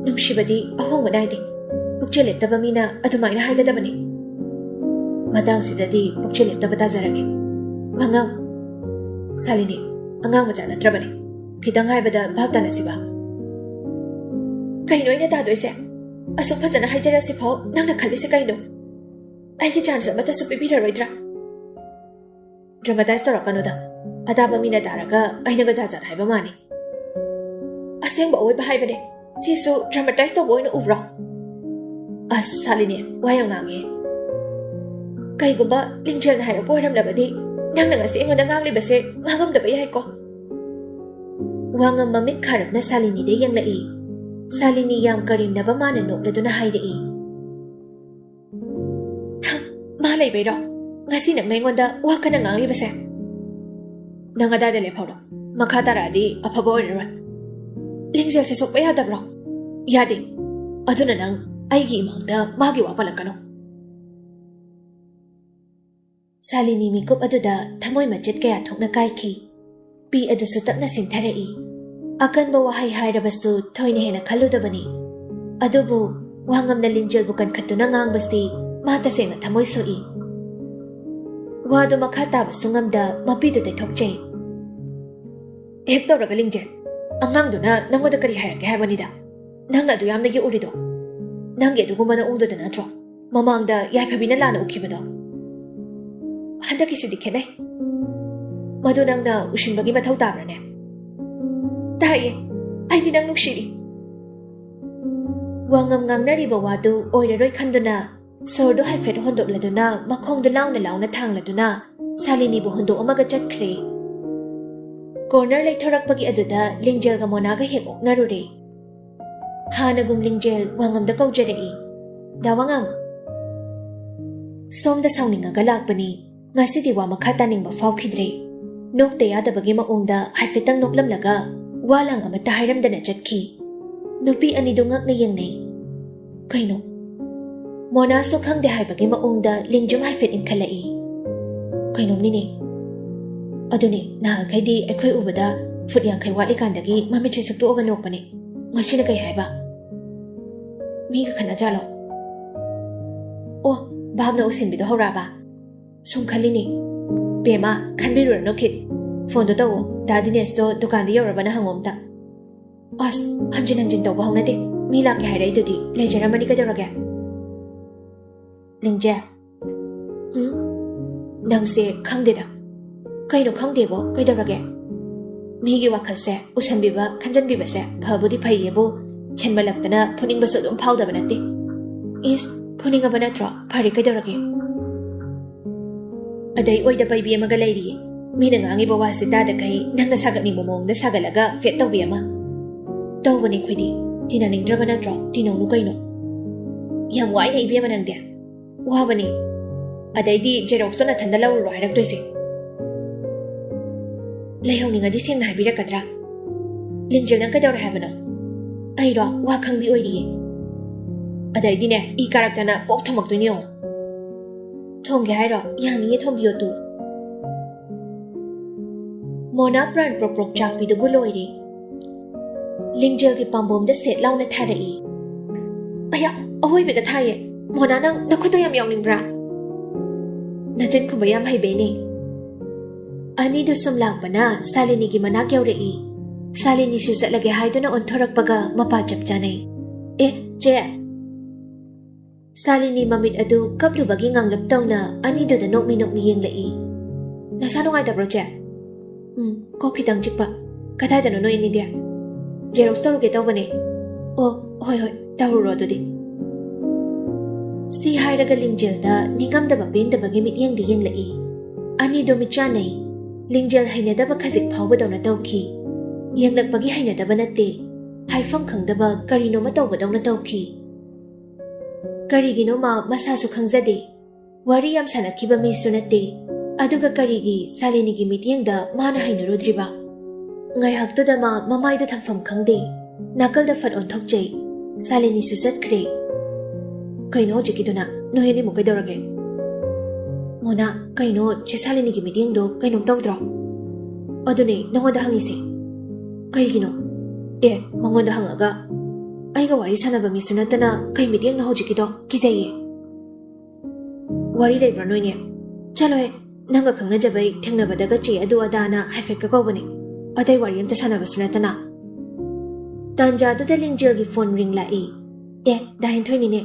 ꯅꯨꯡꯁꯤꯕꯗꯤ ꯑꯍꯣꯡꯕ ꯅꯥꯏꯗꯦ꯫ ꯄꯨꯛꯆꯦꯜ ꯂꯦꯞꯇꯕ ꯃꯤꯅ ꯑꯗꯨꯃꯥꯏꯅ ꯍꯥꯏꯒꯗꯕꯅꯤ꯫ ꯃꯇꯥꯡꯁꯤꯗꯗꯤ ꯄꯨꯛꯆꯦꯜ ꯂꯦꯞꯇꯕ ꯇꯥꯖꯔꯒꯦ꯫ ꯋꯥꯉꯝ, ꯁꯥꯂꯤꯅꯤ, ꯑꯉꯥꯡ ꯃꯆꯥ ꯅꯠꯇ꯭ꯔꯕꯅꯤ꯫ ꯈꯤꯇꯪ ꯍꯥꯏꯕꯗ ꯚꯥꯞ ꯇꯥꯅꯁꯤꯕ꯫ ꯀꯩꯅꯣ ꯑꯩꯅ ꯇꯥꯗꯣꯏꯁꯦ? ꯑꯁꯨꯛ ꯐꯖꯅ ꯍꯥꯏꯖꯔꯁꯤꯐꯥꯎ ꯅꯪꯅ ꯈꯜꯂꯤꯁꯦ ꯀꯩꯅꯣ? ꯑꯩꯒꯤ ꯆꯥꯟꯁ ꯑꯃꯠꯇꯁꯨ ꯄꯤꯕꯤꯔꯔꯣꯏꯗ꯭ꯔꯥ? ꯗ꯭ꯔꯃꯥꯇꯥꯏꯁ ꯇꯧꯔꯛꯀꯅꯨꯗ꯫ ꯑꯇꯥꯕ ꯃꯤꯅ ꯇꯥꯔꯒ ꯑꯩꯅꯒ ꯖꯥꯠ ꯖꯥꯠ ꯍꯥꯏꯕ ꯃꯥꯅꯤ꯫ ꯑꯁꯦꯡꯕ ꯑꯣꯏꯕ ꯍꯥꯏꯕꯅꯦ꯫ ꯁꯤꯁꯨ ꯗ꯭ꯔꯃꯥꯇꯥꯏꯁ ꯇꯧꯕ ꯑꯣꯏꯅ ꯎꯕ꯭ꯔꯣ? ꯑꯁ, ꯁꯥꯂꯤꯅꯤ, ꯋꯥ ꯌꯥꯝ ꯉꯥꯡꯉꯦ꯫ ꯀꯩꯒꯨꯝꯕ ꯂꯤꯡꯖꯦꯜꯅ ꯍꯥꯏꯔꯛꯄ ꯑꯣꯏꯔꯝꯂꯕꯗꯤ, ꯅꯪꯅ ꯉꯁꯤ ꯑꯩꯉꯣꯟꯗ ꯉꯥꯡꯂꯤꯕꯁꯦ ꯉꯥꯡꯉꯝꯗꯕ ꯌꯥꯏꯀꯣ꯫ ꯋꯥꯉꯝ ꯃꯃꯤꯠ ꯈꯥꯔꯞꯅ ꯁꯥꯂꯤꯅꯤꯗ ꯌꯦꯡꯂꯛꯏ꯫ ꯁꯥꯂꯤꯅꯤ ꯌꯥꯝ ꯀꯔꯦꯝꯅꯕ ꯃꯥꯅ ꯅꯣꯛꯂꯗꯨꯅ ꯍꯥꯏꯔꯛꯏ꯫ ꯃꯥ ꯂꯩꯕꯩꯔꯣ ꯉꯁꯤ ꯅꯪꯅ ꯑꯩꯉꯣꯟꯗ ꯋꯥ ꯀꯟꯅ ꯉꯥꯡꯂꯤꯕꯁꯦ? ꯅꯪ ꯑꯗꯥꯏꯗ ꯂꯦꯞꯍꯧꯔꯣ꯫ ꯃꯈꯥ ꯇꯥꯔꯛꯑꯗꯤ ꯑꯐꯕ ꯑꯣꯏꯔꯔꯣꯏ꯫ ꯂꯤꯡꯖꯦꯜꯁꯦ ꯁꯣꯛꯄ ꯌꯥꯗꯕ꯭ꯔꯣ? ꯌꯥꯗꯦ꯫ ꯑꯗꯨꯅ ꯅꯪ ꯑꯩꯒꯤ ꯏꯃꯥꯡꯗ ꯃꯥꯒꯤ ꯋꯥ ꯄꯜꯂꯛꯀꯅꯨ꯫ ꯁꯥꯂꯤꯅꯤ ꯃꯤꯀꯨꯞ ꯑꯗꯨꯗ ꯊꯃꯣꯏ ꯃꯆꯦꯠ ꯀꯌꯥ ꯊꯣꯛꯅ ꯀꯥꯏꯈꯤ꯫ ꯄꯤ ꯑꯗꯨꯁꯨ ꯇꯞꯅ ꯁꯤꯡꯊꯔꯛꯏ꯫ ꯑꯀꯟꯕ ꯋꯥꯍꯩ ꯍꯥꯏꯔꯕꯁꯨ ꯊꯣꯏꯅ ꯍꯦꯟꯅ ꯈꯜꯂꯨꯗꯕꯅꯤ꯫ ꯑꯗꯨꯕꯨ ꯋꯥꯉꯝꯅ ꯂꯤꯡꯖꯦꯜꯕꯨ ꯀꯟꯈꯠꯇꯨꯅ ꯉꯥꯡꯕꯁꯤ ꯃꯥ ꯇꯁꯦꯡꯅ ꯊꯃꯣꯏ ꯁꯣꯛꯏ꯫ ꯋꯥꯗꯨ ꯃꯈꯥ ꯇꯥꯕꯁꯨ ꯉꯝꯗ ꯃꯄꯤꯗꯨ ꯇꯩꯊꯣꯛꯆꯩ꯫ ꯑꯦꯛ ꯇꯧꯔꯒ ꯂꯤꯡꯖꯦꯜ, ꯑꯉꯥꯡꯗꯨꯅ ꯅꯪꯉꯣꯟꯗ ꯀꯔꯤ ꯍꯥꯏꯔꯛꯀꯦ ꯍꯥꯏꯕꯅꯤꯗ? ꯅꯪꯅ ꯑꯗꯨ ꯌꯥꯝꯅ ꯌꯦꯛꯎꯔꯤꯗꯣ? ꯅꯪꯒꯤ ꯑꯗꯨꯒꯨꯝꯕ ꯅꯑꯣꯡꯗꯨꯗ ꯅꯠꯇ꯭ꯔꯣ ꯃꯃꯥꯡꯗ ꯌꯥꯏꯐꯕꯤꯅ ꯂꯥꯟꯅ ꯎꯈꯤꯕꯗꯣ? ꯍꯟꯗꯛꯀꯤꯁꯤꯗꯤ ꯈꯦꯠꯅꯩ꯫ ꯃꯗꯨ ꯅꯪꯅ ꯎꯁꯤꯟꯕꯒꯤ ꯃꯊꯧ ꯇꯥꯕ꯭ꯔꯅꯦ? ꯇꯥꯏꯌꯦ, ꯑꯩꯗꯤ ꯅꯪ ꯅꯨꯡꯁꯤꯔꯤ꯫ ꯋꯥꯉꯝ ꯉꯥꯡꯅꯔꯤꯕ ꯋꯥꯗꯨ ꯑꯣꯏꯔꯔꯣꯏ ꯈꯟꯗꯨꯅ ꯁꯣꯔꯗꯨ ꯍꯥꯏꯐꯦꯠ ꯍꯣꯟꯗꯣꯛꯂꯗꯨꯅ ꯃꯈꯣꯡꯗꯨ ꯂꯥꯎꯅ ꯂꯥꯎꯅ ꯊꯥꯡꯂꯗꯨꯅ ꯁꯥꯂꯤꯅꯤꯕꯨ ꯍꯨꯟꯗꯣꯛꯑꯝꯃꯒ ꯆꯠꯈ꯭ꯔꯦ꯫ ꯀꯣꯔꯅꯔ ꯂꯩꯊꯣꯔꯛꯄꯒꯤ ꯑꯗꯨꯗ ꯂꯤꯡꯖꯦꯜꯒ ꯃꯣꯅꯥꯒ ꯍꯦꯛ ꯑꯣꯛꯅꯔꯨꯔꯦ꯫ ꯍꯥꯟꯅꯒꯨꯝ ꯂꯤꯡꯖꯦꯜ ꯋꯥꯉꯝꯗ ꯀꯧꯖꯔꯛꯏ꯫ "ꯗꯥ ꯋꯥꯉꯝ!" ꯁꯣꯝꯗ ꯁꯥꯎꯅꯤꯡꯉꯒ ꯂꯥꯛꯄꯅꯤ꯫ ꯉꯁꯤꯗꯤ ꯋꯥ ꯃꯈꯥ ꯇꯥꯅꯤꯡꯕ ꯐꯥꯎꯈꯤꯗ꯭ꯔꯦ꯫ ꯅꯣꯛꯇ ꯌꯥꯗꯕꯒꯤ ꯃꯑꯣꯡꯗ ꯍꯥꯏꯐꯦꯠꯇꯪ ꯅꯣꯛꯂꯝꯂꯒ ꯋꯥ ꯂꯥꯡ ꯑꯃꯠꯇ ꯍꯥꯏꯔꯝꯗꯅ ꯆꯠꯈꯤ꯫ ꯅꯨꯄꯤ ꯑꯅꯤꯗꯨ ꯉꯛꯅ ꯌꯦꯡꯅꯩ꯫ ꯀꯩꯅꯣ? ꯃꯣꯅꯥꯁꯇꯣ ꯈꯪꯗꯦ ꯍꯥꯏꯕꯒꯤ ꯃꯑꯣꯡꯗ ꯂꯤꯡꯖꯨꯝ ꯍꯥꯏꯐꯦꯠ ꯏꯟꯈꯠꯂꯛꯏ꯫ "ꯀꯩꯅꯣꯝꯅꯤꯅꯦ꯫ ꯑꯗꯨꯅꯦ, ꯅꯍꯥꯟꯈꯩꯗꯤ ꯑꯩꯈꯣꯏ ꯎꯕꯗ ꯐꯨꯠ ꯌꯥꯡꯈꯩ ꯋꯥꯠꯂꯤꯀꯥꯟꯗꯒꯤ ꯃꯃꯤꯠꯁꯦ ꯁꯨꯛꯇꯣꯛꯑꯒ ꯅꯣꯛꯄꯅꯦ꯫ ꯉꯁꯤꯅ ꯀꯩ ꯍꯥꯏꯕ? ꯃꯤꯒ ꯈꯠꯅꯖꯥꯠꯂꯣ? ꯑꯣ, ꯚꯥꯞꯅ ꯎꯁꯤꯟꯕꯤꯗꯣ ꯍꯧꯔꯛꯑꯕ? ꯁꯨꯝ ꯈꯜꯂꯤꯅꯦ꯫ ꯕꯦꯝꯃ, ꯈꯟꯕꯤꯔꯨꯔꯅꯨ ꯈꯤꯠ꯫ ꯐꯣꯟꯗꯣ ꯇꯧꯋꯣ, ꯗꯥ ꯗꯤꯅꯦꯁꯇꯣ ꯗꯨꯀꯥꯟꯗ ꯌꯧꯔꯕꯅ ꯍꯪꯉꯣ ꯑꯝꯇ꯫ ꯑꯁ, ꯍꯟꯖꯤꯟ ꯍꯟꯖꯤꯟ ꯇꯧꯕ ꯍꯧꯅꯗꯦ꯫ ꯃꯤ ꯂꯥꯛꯀꯦ ꯍꯥꯏꯔꯛꯏꯗꯨꯗꯤ, ꯂꯩꯖꯔꯝꯃꯅꯤ, ꯀꯩꯗꯧꯔꯒꯦ?" "ꯂꯤꯡꯖꯦ?" "ꯎꯝ? ꯅꯪꯁꯦ ꯈꯪꯗꯦꯗ꯫ ꯀꯩꯅꯣ ꯈꯪꯗꯦꯕꯣ, ꯀꯩꯗꯧꯔꯒꯦ? ꯃꯤꯒꯤ ꯋꯥꯈꯜꯁꯦ ꯎꯁꯟꯕꯤꯕ, ꯈꯟꯖꯟꯕꯤꯕꯁꯦ ꯐꯕꯨꯗꯤ ꯐꯩꯌꯦꯕꯨ, ꯍꯦꯟꯃꯜꯂꯛꯇꯅ ꯐꯨꯅꯤꯡꯕꯁꯨ ꯑꯗꯨꯝ ꯐꯥꯎꯗꯕ ꯅꯠꯇꯦ꯫" "ꯏꯁ, ꯐꯨꯅꯤꯡꯉꯕ ꯅꯠꯇ꯭ꯔꯣ? ꯐꯔꯦ, ꯀꯩꯗꯧꯔꯒꯦ?" ꯑꯗꯩ ꯑꯣꯏꯗ ꯄꯩꯕꯤ ꯑꯃꯒ ꯂꯩꯔꯤꯌꯦ꯫ ꯃꯤꯅ ꯉꯥꯡꯉꯤꯕ ꯋꯥꯁꯦ ꯇꯥꯗꯈꯩ ꯅꯪꯅ ꯁꯥꯒꯠꯅꯤꯡꯕ ꯃꯑꯣꯡꯗ ꯁꯥꯒꯠꯂꯒ ꯐꯦꯠ ꯇꯧꯕꯤ ꯑꯃ꯫ ꯇꯧꯕꯅꯦ ꯑꯩꯈꯣꯏꯗꯤ꯫ ꯇꯤꯟꯅꯅꯤꯡꯗ꯭ꯔꯕ ꯅꯠꯇ꯭ꯔꯣ? ꯇꯤꯟꯅꯧꯅꯨ ꯀꯩꯅꯣ꯫ ꯌꯥꯝ ꯋꯥꯏꯅꯦ ꯏꯕꯦꯝꯃ ꯅꯪꯗꯤ꯫ ꯋꯥꯕꯅꯤ꯫ ꯑꯗꯩꯗꯤ ꯖꯦꯔꯣꯛꯁꯇꯣ ꯅꯊꯟꯗ ꯂꯧꯔꯨꯔꯣ ꯍꯥꯏꯔꯛꯇꯣꯏꯁꯦ꯫ ꯂꯩꯍꯧꯅꯤꯡꯉꯗꯤ ꯁꯦꯡꯅ ꯍꯥꯏꯕꯤꯔꯛꯀꯗ꯭ꯔꯥ? ꯂꯤꯟꯖꯦꯜ, ꯅꯪ ꯀꯩꯗꯧꯔꯦ ꯍꯥꯏꯕꯅꯣ? ꯑꯩꯔꯣ? ꯋꯥ ꯈꯪꯕꯤ ꯑꯣꯏꯔꯤꯌꯦ꯫ ꯑꯗꯩꯗꯤꯅꯦ, ꯏ ꯀꯥꯔꯛꯇꯅ ꯄꯣꯛ ꯊꯣꯝꯃꯛꯇꯣꯏꯅꯤ ꯌꯦꯡꯉꯣ꯫ ꯊꯣꯝꯒꯦ ꯍꯥꯏꯔꯣ? ꯌꯥꯅꯤꯌꯦ, ꯊꯣꯝꯕꯤꯌꯣ ꯇꯨ꯫ ꯃꯣꯅꯥ ꯄ꯭ꯔꯥꯟ ꯄ꯭ꯔꯣꯛ ꯄ꯭ꯔꯣꯛ ꯆꯥꯛꯄꯤꯗꯨꯕꯨ ꯂꯣꯏꯔꯦ꯫ ꯂꯤꯡꯖꯦꯜꯒꯤ ꯄꯥꯝꯕꯣꯝꯗ ꯁꯦꯠ ꯂꯥꯎꯅ ꯊꯥꯔꯛꯏ꯫ ꯑꯌꯥ, ꯑꯋꯣꯏꯕꯒ ꯊꯥꯏꯌꯦ꯫ ꯃꯣꯅꯥ, ꯅꯪ ꯅꯈꯨꯠꯇꯣ ꯌꯥꯝ ꯌꯥꯎꯅꯤꯡꯕ꯭ꯔꯥ? ꯅꯆꯤꯟ ꯈꯨꯝꯕ ꯌꯥꯝ ꯍꯩꯕꯩꯅꯦ꯫ ꯑꯅꯤꯗꯨ ꯁꯨꯝ ꯂꯥꯛꯄꯅ ꯁꯥꯂꯤꯅꯤꯒꯤ ꯃꯅꯥꯛ ꯌꯧꯔꯛꯏ꯫ ꯁꯥꯂꯤꯅꯤꯁꯨ ꯆꯠꯂꯒꯦ ꯍꯥꯏꯗꯨꯅ ꯑꯣꯟꯊꯣꯔꯛꯄꯒ ꯃꯄꯥ ꯆꯞ ꯆꯥꯅꯩ꯫ "ꯑꯦ, ꯆꯦ!" ꯁꯥꯂꯤꯅꯤ ꯃꯃꯤꯠ ꯑꯗꯨ ꯀꯞꯂꯨꯕꯒꯤ ꯉꯥꯡꯂꯞ ꯇꯧꯅ ꯑꯅꯤꯗꯨꯗ ꯅꯣꯛꯃꯤ ꯅꯣꯛꯃꯤ ꯌꯦꯡꯂꯛꯏ꯫ "ꯅꯁꯥ ꯅꯨꯡꯉꯥꯏꯇꯕ꯭ꯔꯣ, ꯆꯦ?" "ꯎꯝ, ꯀꯣꯛ ꯈꯤꯇꯪ ꯆꯤꯛꯄ꯫ ꯀꯗꯥꯏꯗꯅꯣ ꯅꯣꯏ ꯑꯅꯤꯗꯤ?" "ꯖꯦꯔꯣꯛꯁ ꯇꯧꯔꯨꯒꯦ ꯇꯧꯕꯅꯦ꯫" "ꯑꯣ, ꯍꯣꯏ, ꯍꯣꯏ, ꯇꯧꯔꯨꯔꯣ ꯑꯗꯨꯗꯤ꯫" ꯁꯤ ꯍꯥꯏꯔꯒ ꯂꯤꯡꯖꯦꯜꯗ ꯅꯤꯡꯉꯝꯗꯕ ꯄꯦꯟꯗꯕꯒꯤ ꯃꯤꯠꯌꯦꯡꯗ ꯌꯦꯡꯂꯛꯏ꯫ ꯑꯅꯤꯗꯣ ꯃꯤꯠꯆꯥꯟꯅꯩ꯫ ꯂꯤꯡꯖꯦꯜ ꯍꯩꯅꯗꯕ ꯈꯖꯤꯛ ꯐꯥꯎꯕꯗꯧꯅ ꯇꯧꯈꯤ꯫ ꯌꯦꯡꯂꯛꯄꯒꯤ ꯍꯩꯅꯗꯕ ꯅꯠꯇꯦ, ꯍꯥꯏꯐꯝ ꯈꯪꯗꯕ ꯀꯔꯤꯅꯣꯃ ꯇꯧꯕꯗꯧꯅ ꯇꯧꯈꯤ꯫ ꯀꯔꯤꯒꯤꯅꯣ ꯃꯥ ꯃꯁꯥꯁꯨ ꯈꯪꯖꯗꯦ꯫ ꯋꯥꯔꯤ ꯌꯥꯝ ꯁꯥꯟꯅꯈꯤꯕ ꯃꯤꯁꯨ ꯅꯠꯇꯦ꯫ ꯑꯗꯨꯒ ꯀꯔꯤꯒꯤ ꯁꯥꯂꯤꯅꯤꯒꯤ ꯃꯤꯠꯌꯦꯡꯗ ꯃꯥꯅ ꯍꯩꯅꯔꯨꯗ꯭ꯔꯤꯕ? ꯉꯥꯏꯍꯥꯛꯇꯨꯗ ꯃꯥ ꯃꯃꯥꯏꯗꯨ ꯊꯝꯐꯝ ꯈꯪꯗꯦ꯫ ꯅꯥꯀꯜꯗ ꯐꯠ ꯑꯣꯟꯊꯣꯛꯆꯩ꯫ ꯁꯥꯂꯤꯅꯤꯁꯨ ꯆꯠꯈ꯭ꯔꯦ꯫ ꯀꯩꯅꯣ ꯍꯧꯖꯤꯛꯀꯤꯗꯨꯅ? ꯅꯣꯏ ꯑꯅꯤꯃꯨꯛ ꯀꯩꯗꯧꯔꯒꯦ? ꯃꯣꯅꯥ, ꯀꯩꯅꯣ ꯆꯦ ꯁꯥꯂꯤꯅꯤꯒꯤ ꯃꯤꯠꯌꯦꯡꯗꯣ ꯀꯩꯅꯣꯝ ꯇꯧꯗ꯭ꯔꯣ? ꯑꯗꯨꯅꯦ ꯅꯉꯣꯟꯗ ꯍꯪꯉꯤꯁꯦ꯫ ꯀꯩꯒꯤꯅꯣ? ꯑꯦ, ꯃꯉꯣꯟꯗ ꯍꯪꯉꯒ꯫ ꯑꯩꯒ ꯋꯥꯔꯤ ꯁꯥꯟꯅꯕ ꯃꯤꯁꯨ ꯅꯠꯇꯅ ꯀꯩ ꯃꯤꯠꯌꯦꯡꯅꯣ ꯍꯧꯖꯤꯛꯀꯤꯗꯣ? ꯀꯤꯖꯩꯌꯦ꯫ ꯋꯥꯔꯤ ꯂꯩꯕ꯭ꯔꯣ ꯅꯣꯏꯅꯦ? ꯆꯠꯂꯣꯍꯦ, ꯅꯪꯒ ꯈꯪꯅꯖꯕꯩ ꯊꯦꯡꯅꯕꯗꯒ ꯆꯦ ꯑꯗꯨ ꯑꯗꯥꯅ ꯍꯥꯏꯐꯦꯠꯀ ꯀꯧꯕꯅꯦ꯫ ꯑꯇꯩ ꯋꯥꯔꯤ ꯑꯝꯇ ꯁꯥꯟꯅꯕꯁꯨ ꯅꯠꯇꯅ꯫ ꯇꯥꯟꯖꯥꯗꯨꯗ ꯂꯤꯡꯖꯦꯜꯒꯤ ꯐꯣꯟ ꯔꯤꯡ ꯂꯥꯛꯏ꯫ ꯑꯦ, ꯗꯥ ꯍꯦꯟꯊꯣꯏꯅꯤꯅꯦ꯫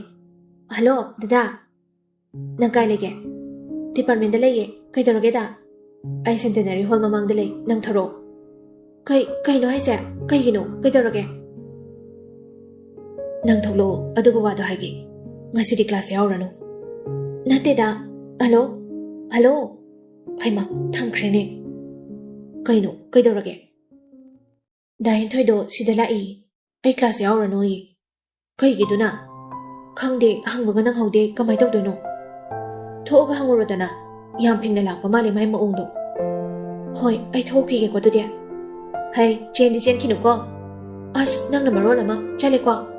ꯍꯜꯂꯣ, ꯗꯗꯥ꯫ ꯅꯪ ꯀꯥꯏ ꯂꯩꯒꯦ? ꯗꯤꯄꯥꯔꯠꯃꯦꯟꯗ ꯂꯩꯌꯦ꯫ ꯀꯩꯗꯧꯔꯒꯦ, ꯗꯥ? ꯑꯩ ꯁꯦꯟꯇꯦꯅꯔꯤ ꯍꯣꯜ ꯃꯃꯥꯡꯗ ꯂꯩ꯫ ꯅꯪ ꯊꯣꯔꯛꯑꯣ꯫ ꯀꯩ, ꯀꯩꯅꯣ ꯍꯥꯏꯁꯦ? ꯀꯩꯒꯤꯅꯣ? ꯀꯩꯗꯧꯔꯒꯦ? ꯅꯪ ꯊꯣꯛꯂꯛꯑꯣ, ꯑꯗꯨꯒ ꯋꯥꯗꯣ ꯍꯥꯏꯒꯦ꯫ ꯉꯁꯤꯗꯤ ꯀ꯭ꯂꯥꯁ ꯌꯥꯎꯔꯅꯨ꯫ ꯅꯠꯇꯦꯗ꯫ ꯍꯜꯂꯣ? ꯍꯜꯂꯣ? ꯍꯩꯃꯥ, ꯊꯝꯈ꯭ꯔꯦꯅꯦ꯫ ꯀꯩꯅꯣ? ꯀꯩꯗꯧꯔꯒꯦ? ꯗꯥ ꯍꯦꯟꯊꯣꯏꯗꯣ ꯁꯤꯗ ꯂꯥꯛꯏ꯫ ꯑꯩ ꯀ꯭ꯂꯥꯁ ꯌꯥꯎꯔꯅꯣꯌꯦ꯫ ꯀꯩꯒꯤꯗꯨꯅ? ꯈꯪꯗꯦ, ꯍꯪꯕꯒ ꯅꯪꯍꯧꯗꯦ, ꯀꯃꯥꯏ ꯇꯧꯗꯣꯏꯅꯣ? ꯊꯣꯛꯑꯒ ꯍꯪꯉꯨꯔꯣꯗꯅ꯫ ꯌꯥꯝ ꯐꯤꯡꯅ ꯂꯥꯛꯄ ꯃꯥꯜꯂꯦ ꯃꯥꯏ ꯃꯑꯣꯡꯗꯣ꯫ ꯍꯣꯏ, ꯑꯩ ꯊꯣꯛꯈꯤꯒꯦꯀꯣ ꯑꯗꯨꯗꯤ꯫ ꯍꯩ, ꯆꯦꯟꯗꯤ ꯆꯦꯟꯈꯤꯅꯨꯀꯣ꯫ ꯑꯁ, ꯅꯪꯅ ꯃꯔꯣꯜ ꯑꯃ꯫ ꯆꯠꯂꯦꯀꯣ꯫